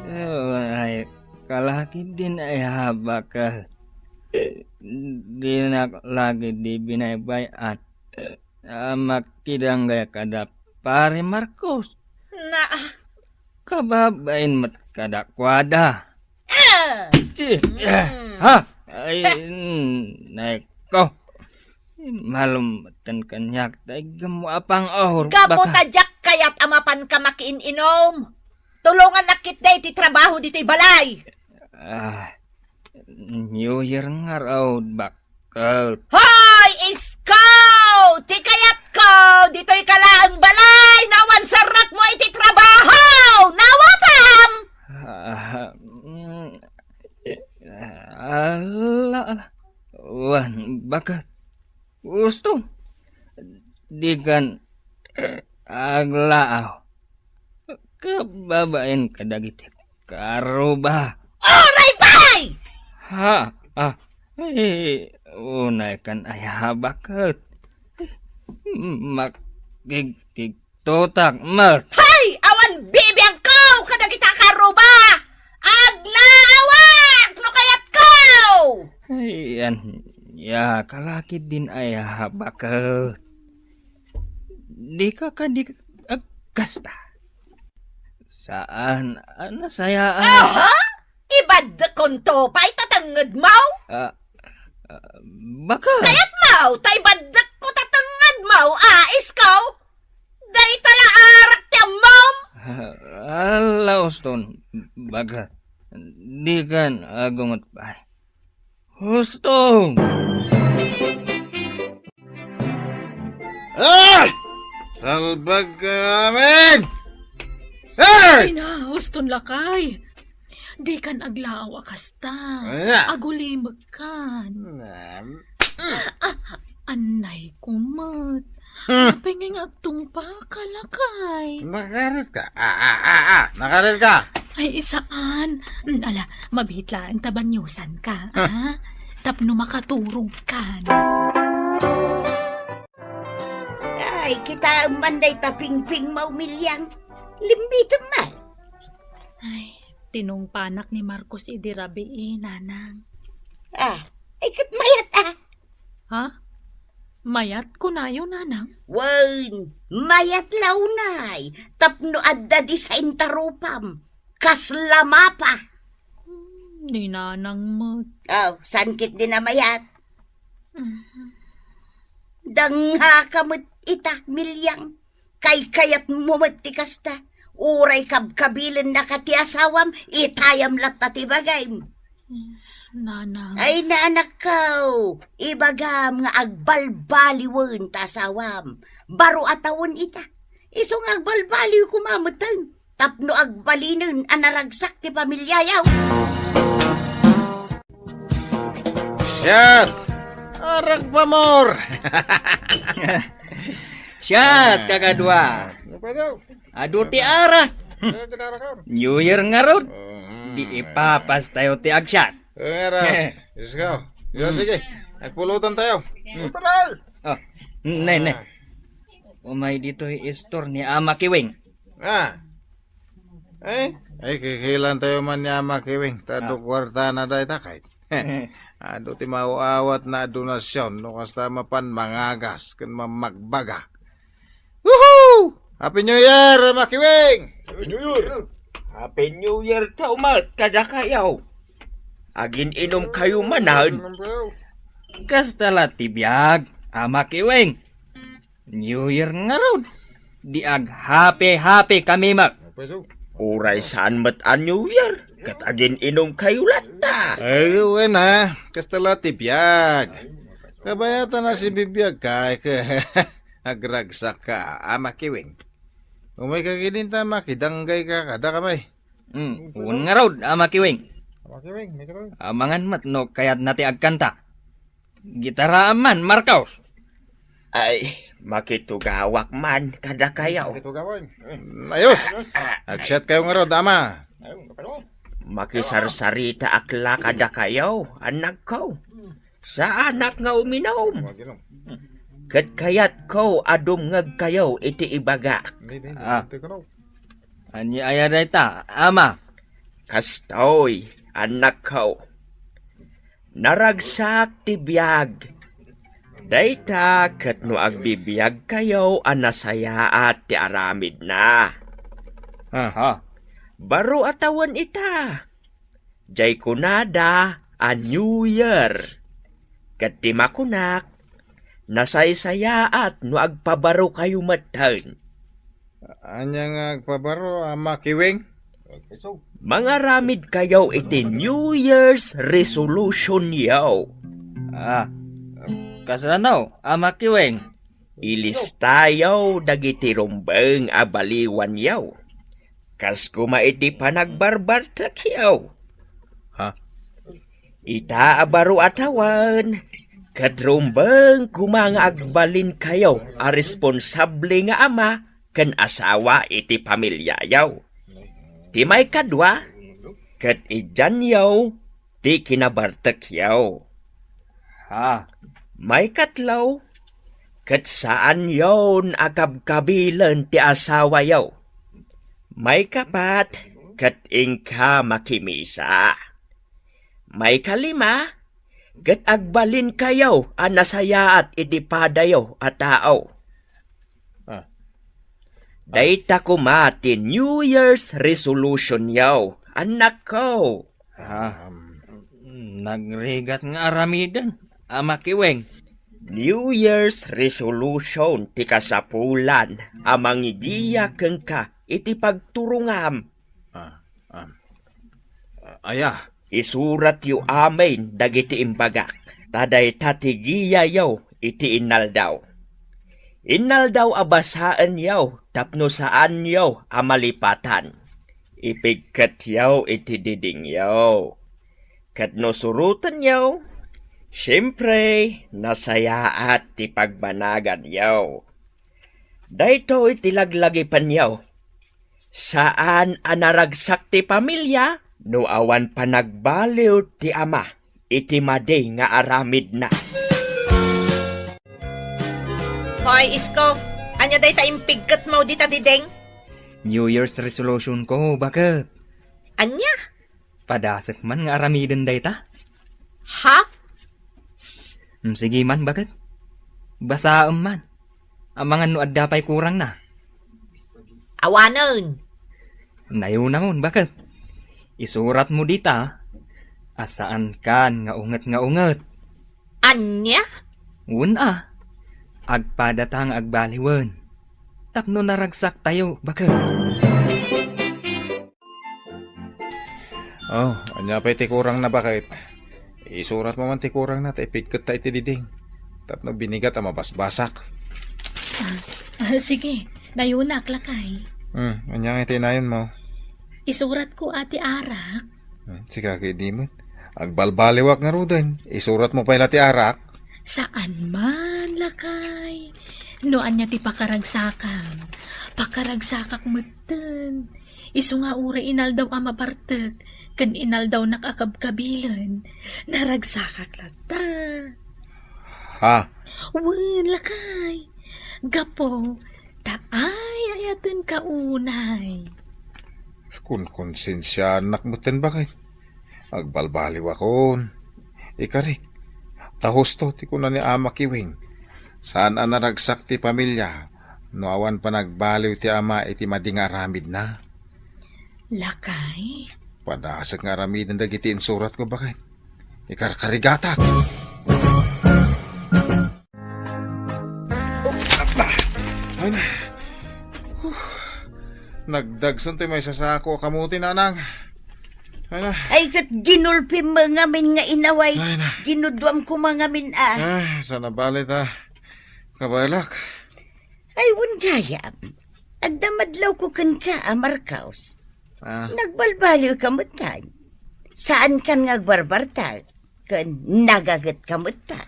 Oh, ay, kalaki din ay habak, ah. Dinak lagi di binaybay-an. Ah, makidanggay kada Pare Marcos. Na. Kababain met kadakuada. Ah! Eh, Mm. Ha? Ay, mm, naeko. Malumatan kaniak, tay gamo a pang-or, Gamo baka ta diak kayat a mapan ka makiin-inom. Tulongan na kit day ti trabaho ditoy balay. Ah, New Year ngarud, bak-, Ket Hoy, Isko! Ti kayatko, ditoy ka laeng balay, nawan sarrakmo iti trabaho! Nawatam! Ah, mm, ala, ala. Wen, baket. Gusto. Dikan aglaaw. Kababain kadagiti karuba. Uray pay! Ha? Ah, eh, unay kan ay habak ket makigkigtotak met. Hay! Awan bibiangko kadagita karuba! Aglaawak no kayatko! Ay, yan. Ya, kalaki din ay habak ket. Dika kadi agkasta. Saan a nasayaan. Aha? Ibaddekkonto pay ta tengngedmo? Ah, ah, baka. Kayatmo ta ibaddekko ta tengngedmo, ah, Isko? Dayta la arak ti ammom? Ah, ala, Uston, baka. Dikan agunget pay. Husto! Ah! Salbag ka amin! Hey! Ay na, huston lakay. Dikan aglaaw a kasta. Ay na. Agulimekkan. Nam- Ah, anay ko met. Hmm. Apay ngay nga agtungpal ka, lakay? Nakarit ka? Ah, ah, ah, ah. Nakarit ka? Ay, isaan. Mm, ala, mabiit laeng ta baniosan ka, ah. Tapno makaturog ka. Ay, kitaem man dayta pingpingmo, Milyang. Limbitem man. Ay, tinungpanak ni Marcos idi rabii, nanang. Ah, ay, ket mayat, ah. Ha? Mayat kunayo, nanang? Wen, mayat la unay, tapno adda di sainta rupam. Kasla mapa. Hmm, ni nanang met. Oh, saan ket di namayat? Mhm. Dangngaka met ita, Milyang. Kaykayatmo met ti kasta. Uray kabkabilennaka ti asawam, itayam latta ti bagim. Nanang. Ay, naanakko, ibagam nga agbalbaliwen ta asawam. Baro a tawen ita. Isu nga agbalbaliw koma metten tapno agbalinen a naragsak ti pamiliayo. Shot! Arak pamor! Shot, kakadua. Ano pa daw? Adu ti arak. Ano ti arak, ah? New Year ngarud. Mm. Di ipapas tayo ti agshot. Eh, nga ra. Diyos ko. Yo, Mm. sige. Nagpulutan tayo. Mm. Taray! Oh. Ne, ne. Ah. Umay ditoy istor ni Ama Kiwing. Ah. Eh, ay, kikilantayo man ni Ama Kiwing. Ta adu kuartana dayta kay. Adu ti maaw-awatna a donasyon no kasta mapan mangagas ken mamagbaga. Woohoo! Happy New Year, Ama Kiwing! Happy New Year! Happy New Year tayo met kadakayo. Agin-inom kayo manen. Kasta la ti biag, Ama Kiwing. New Year ngarud. Di ag-happy-happy kami met. Uray saan met a New Year, ket agin-inom kayo latta. Ay, wen a. Kasta la ti biag. Kabayatan a sibibiag ka, ket agragsak ka, Ama Kiwing. Umay ka kidin ta makidanggay ka kadakami. Mm, wen ngarud, Ama Kiwing. Ama Kiwing, may ka. Amangan met no kayatna ti agkanta. Gitaraam man, Marcos. Ay, makitugawak man kadakayo. Makitugawan. Ayos. Ah, agsiat kayo ngarud, Ama. Makisarsaritaak la kadakayo, annakko. Saanak nga uminom. Ket kayatko a dumngegkayo iti ibagak. Hindi, hindi, Ah. hindi ko na. Ania aya dayta, Ama? Kastoy, annakko. Naragsak ti biag. Dayta ket no agbibiagkayo a nasayaat ti aramidna. Ah. Ha? Baro a tawen ita. Jay kunada a New Year. Ket ti makunak, nasaysayaat no agpabarokayo metten. Ania nga agpabaro, Ama Kiwing? Mangaramidkayo iti New Year's resolution yo. Ah, kasano, Ama Kiwing? Ilistayo dagiti rumbeng a baliwanyo. Kas koma iti panagbarbartekyo. Ha? Ita a baro a tawen, ket rumbeng koma nga agbalinkayo a responsable nga ama ken asawa iti pamiliayo. Ti maikadua, ket idianyo ti kinabartekyo. Ha? Maikatlo, ket saanyon a kabkabilen ti asawayo. Maikapat, ket inka makimisa. Maikalima, ket agbalinkayo a nasayaat iti padayo a tao. Ah. Dayta koma ti New Year's resolution yo, annakko. Ah, nagrigat nga aramiden, Ama Kiweng. New Year's resolution ti kasapulan a mangigiya kenka iti pagturongam. Ah, ah. Ah, aya? Isuratyo amin dagiti imbagak, ta dayta ti giyayo iti innaldaw. Innaldaw a basaenyo tapno saanyo a malipatan. Ipigketyo iti didingyo. Ket no surotenyo, siempre, nasayaat ti pagbanaganyo. Daytoy ti laglagipenyo. Saan a naragsak ti pamilia no awan panagbaliw ti ama iti madi nga aramidna. Hoy, Isko, ania dayta impigketmo dita diding? New Year's resolution ko, baket. Ania? Padasek man nga aramiden dayta. Ha? Mm, sige man, baket. Basaem man. Amangan no adda pay kurangna. Awanen. Nayunangon, baket. Isuratmo dita a saankan nga unget nga unget. Ania? Wen a. Agpadata nga agbaliwen. Tapno naragsaktayo, baket. Oh, ania pay ti kurangna, baket? Isuratmo man ti kurangna ta ipigketta iti diding. Tapno binigat a mabasbasak. Ah, ah, sige, nayunak, lakay. Hmm, ania nga iti inayonmo? Isuratko a ti arak. Hmm, sika ket di met. Agbalbaliwak ngaruden. Isuratmo pay la ti arak. Saan man, lakay. No ania ti pakaragsakam, pakaragsakak metten. Isu nga uray inaldaw a mabartek ken inaldawnak a kabkabilen, naragsakak latta. Ha? Wen, lakay. Gapu ta ay-ayatenka unay. Kunkonsensianak metten, baket. Agbalbaliwakon. Ikarik, ta husto ti kuna ni Ama Kiwing. Saan a naragsak ti pamilia no awan panagbaliw ti ama iti madi nga aramidna. Lakay? Padasek nga aramiden dagiti insuratko, baket. Ikarkarigatak. Oh, apa. Ay na. Huh. Nagdagsen ti maysa a sako a kamuti, nanang. Ay na. Ay, ket ginulpim ngamin nga inaway. Ay na. Ginuduam koma ngamin a. Ah, sana bali ta. Kabalak. Ay, wen gayam. Adda madlawko kenka a Marcos. Ah. Nagbalbaliwka metten. Saankan nga agbarbartak ken nagagetka metten.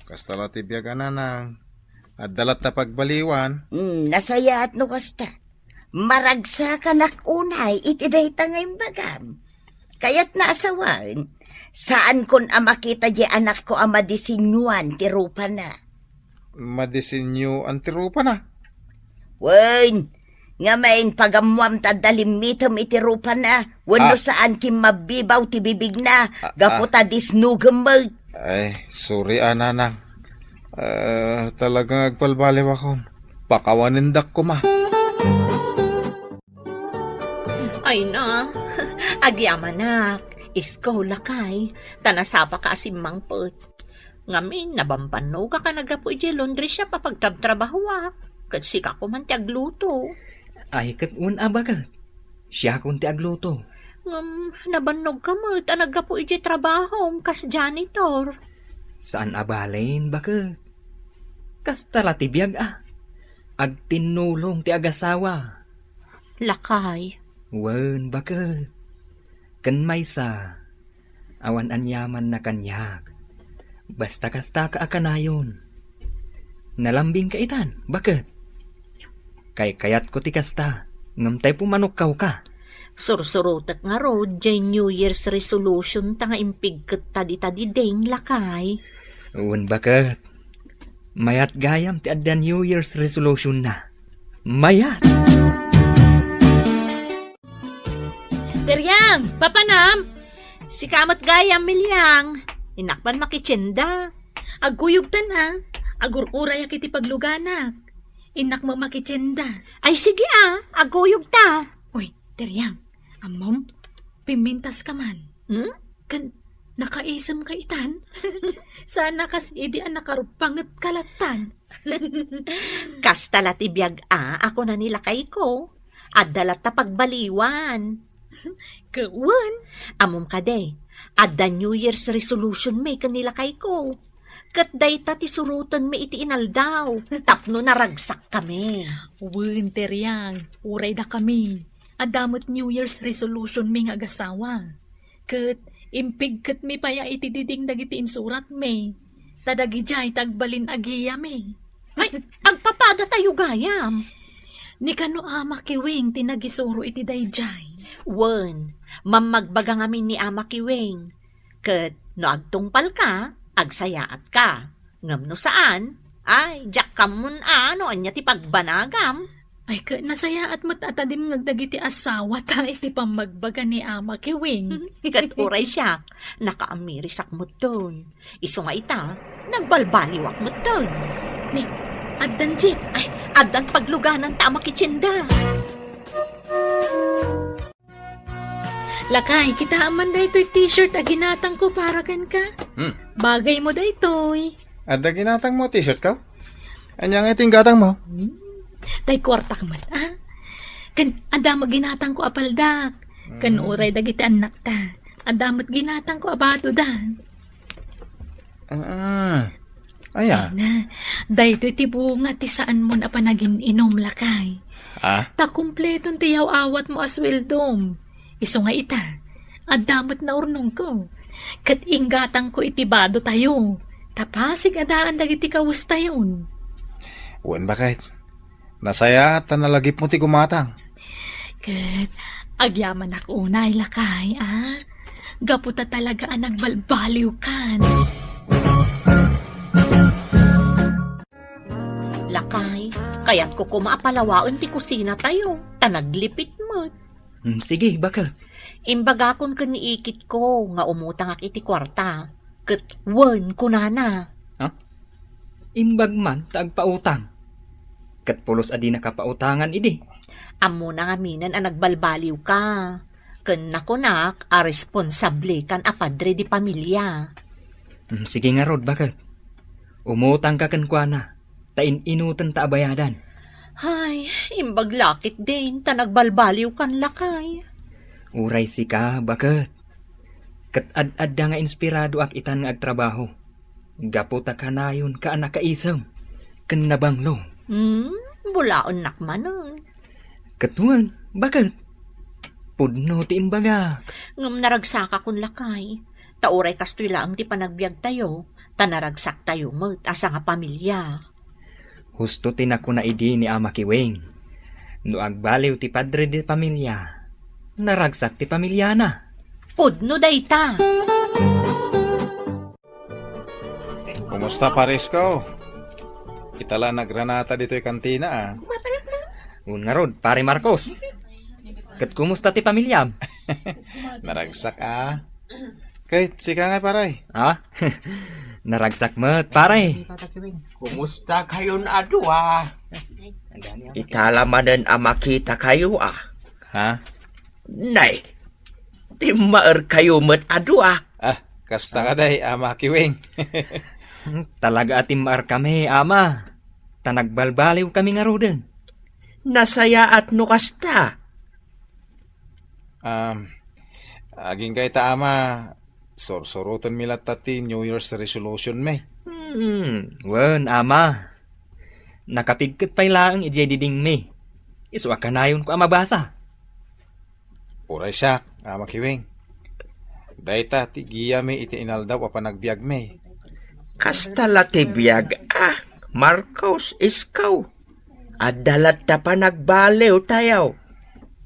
Kasta la ti biag a, nanang. Adda latta pagbaliwan. Hmm, nasayaat no kasta. Maragsakanak unay iti dayta nga imbagam. Kayatna a sawen, saankon a makita diay anakko a madisenyoan ti rupana. Madisenyoan ti rupana? Wen, ngamin, pagammoam ta adda limmitem iti rupana, wenno Ah. saan kimmabbibaw ti bibigna, Ah, gapu ah. ta disnogem met. Ay, sorry a, nanang. Ah, talagang agbalbaliwakon. Pakawanendak koma. Ay na, agyamanak, isko, lakay, ta nasapaka a simmangpet. Ngamin, nabambannogak a naggapu idiay laundry shop a pagtrabtrabahoak, ket sika koman ti agluto. Ay, ket wen a, baket. Siakon ti agluto. Ngem, nabannogka met a naggapu idiay trabahom kas janitor. Saan a balen, baket. Kasta la ti biag a. Agtinnulong ti agasawa. Lakay. Wen, baket. Ken maysa, awan aniamanna kaniak. Basta kastaka a kanayon. Nalambingka itan, baket. Kaykayatko ti kasta, ngem tay pumanokkawka. Sursurotek ngarud diay New Year's resolution ta nga impigketta dita diding, lakay. Wen, baket. Mayat gayam ti adda New Year's resolution na. Mayat! Teriang, papanam? Sika met gayam, Miliang. Innak man makitienda. Agkuyogtan a. Agur-urayak iti pagluganak. Innak met makitienda. Ay, sige a. Agkuyogta. Uy, Teriang, ammom, pimmintaska man. Hmm? Ken, nakaisemka itan? Sana kas idi a nakaruppangetka lattan. Kasta la ti biag a, a kuna ni lakayko. Adda latta pagbaliwan. Ket wen. Ammom kadi, adda New Year's resolution mi ken ni lakayko. Ket dayta ti surotenmi iti inaldaw, tapno naragsakkami. Wen, Teriang, uray dakami. Adda met New Year's resolution mi nga agasawa. Ket impigketmi pay a iti diding dagiti insuratmi. Ta dagidiay ti agbalin a giyami. Ay, agpapadatayo gayam. Ni kano Ama Kiwing ti nagisuro iti daydiay? Wen, mammagbaga ngamin ni Ama Kiwing. Ket no agtungpalka, agsayaatka. Ngem no saan, ay, diak kammon a no ania ti pagbanagam. Ay, ket nasayaat met a ta dimngeg dagiti asawata iti pammagbaga ni Ama Kiwing. Ket uray siak, nakaamirisak metten. Isu nga ita, nagbalbaliwak metten. Ni, addan jeep. Ay, addan paglugananta a makitienda. Lakay, kitaem man daytoy t-shirt a ginatangko para kenka. Hmm. Bagaymo daytoy. Adda ginatangmo a t-shirt ko? Ania nga iti ginatangmo? Hmm. Tay kuartak met, a? Ken adda met ginatangko a paldak. Ken Hmm. uray dagiti annakta. Adda met ginatangko a badoda. Ah, aya? Ay na, daytoy ti bunga ti saanmon a panagin-inom, lakay. Ah? Ta kumpleton ti yaw-awatmo a sueldom. Isu nga ita, adda met naurnongko. Ket inggatangko iti badotayo. Ta pasig a daan dagiti kawestayon. Wen, baket. Nasayaat ta nalagipmo ti gumatang. Ket agyamanak unay, lakay, a? Gapu ta talaga a nagbalbaliwkan. Kayatko koma a palawaen ti kusinatayo, ta naglipit met. Hmm, sige, baket? Imbagakon ken ni ikitko nga umutangak iti kuarta, ket wen kunana. Ha? Imbag man ta agpautang. Ket pulos a dinaka pautangan idi. Ammona ngaminen a nagbalbaliwka. Ken nakunak a responsablikan a padre di pamilia. Hmm, sige ngarud, baket? Umutangka kenkuana, ta in-inutenta a bayadan. Ay, imbag la ketdin, ta nagbalbaliwkan lakay. Uray sika, baket? Ket ad-adda nga inspiradoak itan nga agtrabaho. Gapu ta kanayonka a nakaisem ken nabanglo. Hmm, bulaennak manen. Ket wen, baket? Pudno ti imbagak. Ngem naragsakakon lakay, ta uray kastoy laeng ti panagbiagtayo, ta naragsaktayo met a sangapamilia. Husto ti nakuna idi ni Ama Kiwing. No agbaliw ti padre de pamilia, naragsak ti pamiliana. Pudno dayta. Kumusta, paresko? Ita la nagranata ditoy kantina, a. Wen ngarud, Pare Marcos. Ket kumusta ti pamiliam? Naragsak, a. Ket sika ngay, pare? Ha? Naragsak met, pare. Kumusta kayon a dua? Ita la manen a makitakayo, a. Ha? Nay, timmaerkayo met a dua. Ah, kasta kadi, Ama Kiwing. Talaga a timmaerkami, Ama. Ta nagbalbaliwkami ngaruden. Nasayaat no kasta. Um, agingga ita, Ama, sursurotenmi latta ti New Year's resolutionmi. Hmm, wen, Ama. Nakapigket pay laeng idiay didingmi. Isu a kanayonko a mabasa. Uray siak, Ama Kiwing. Dayta ti giyami iti inaldaw a panagbiagmi. Kasta la ti biag, a, Marcos, iskaw. Adda latta panagbaliwtayo.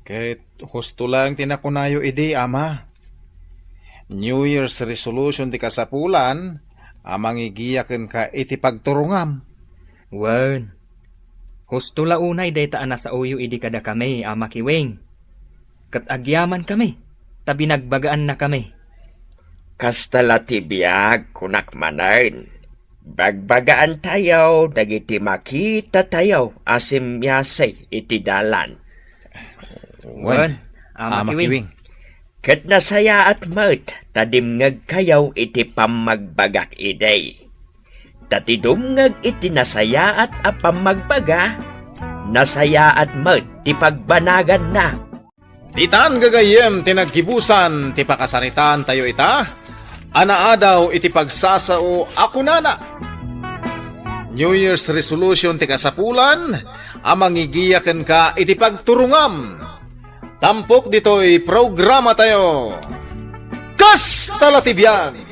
Ket husto laeng ti nakunayo idi, Ama. New Year's resolution ti kasapulan a mangigiya kenka iti pagturongam. Wen, husto la unay dayta a nasaoyo idi kadakami, Ama Kiwing. Ket agyamankami, ta binagbagaannakami. Kasta la ti biag, kunak manen. Bagbagaantayo dagiti makitatayo a simmiasay iti dalan. Wen, Ama Ama Kiwing. Kiwing. Ket nasayaat met ta dimngegkayo iti pammagbagak idi. Ta ti dumngeg iti nasayaat a pammagbaga, nasayaat met ti pagbanaganna. Ditan gagayyem ti naggibusan ti pakasaritaan tayo ita, a naadaw iti pagsasao a kunana, New Year's resolution ti kasapulan a mangigiya kenka iti pagturongam. Tampok ditoy programa tayo. Kasta la ti biag!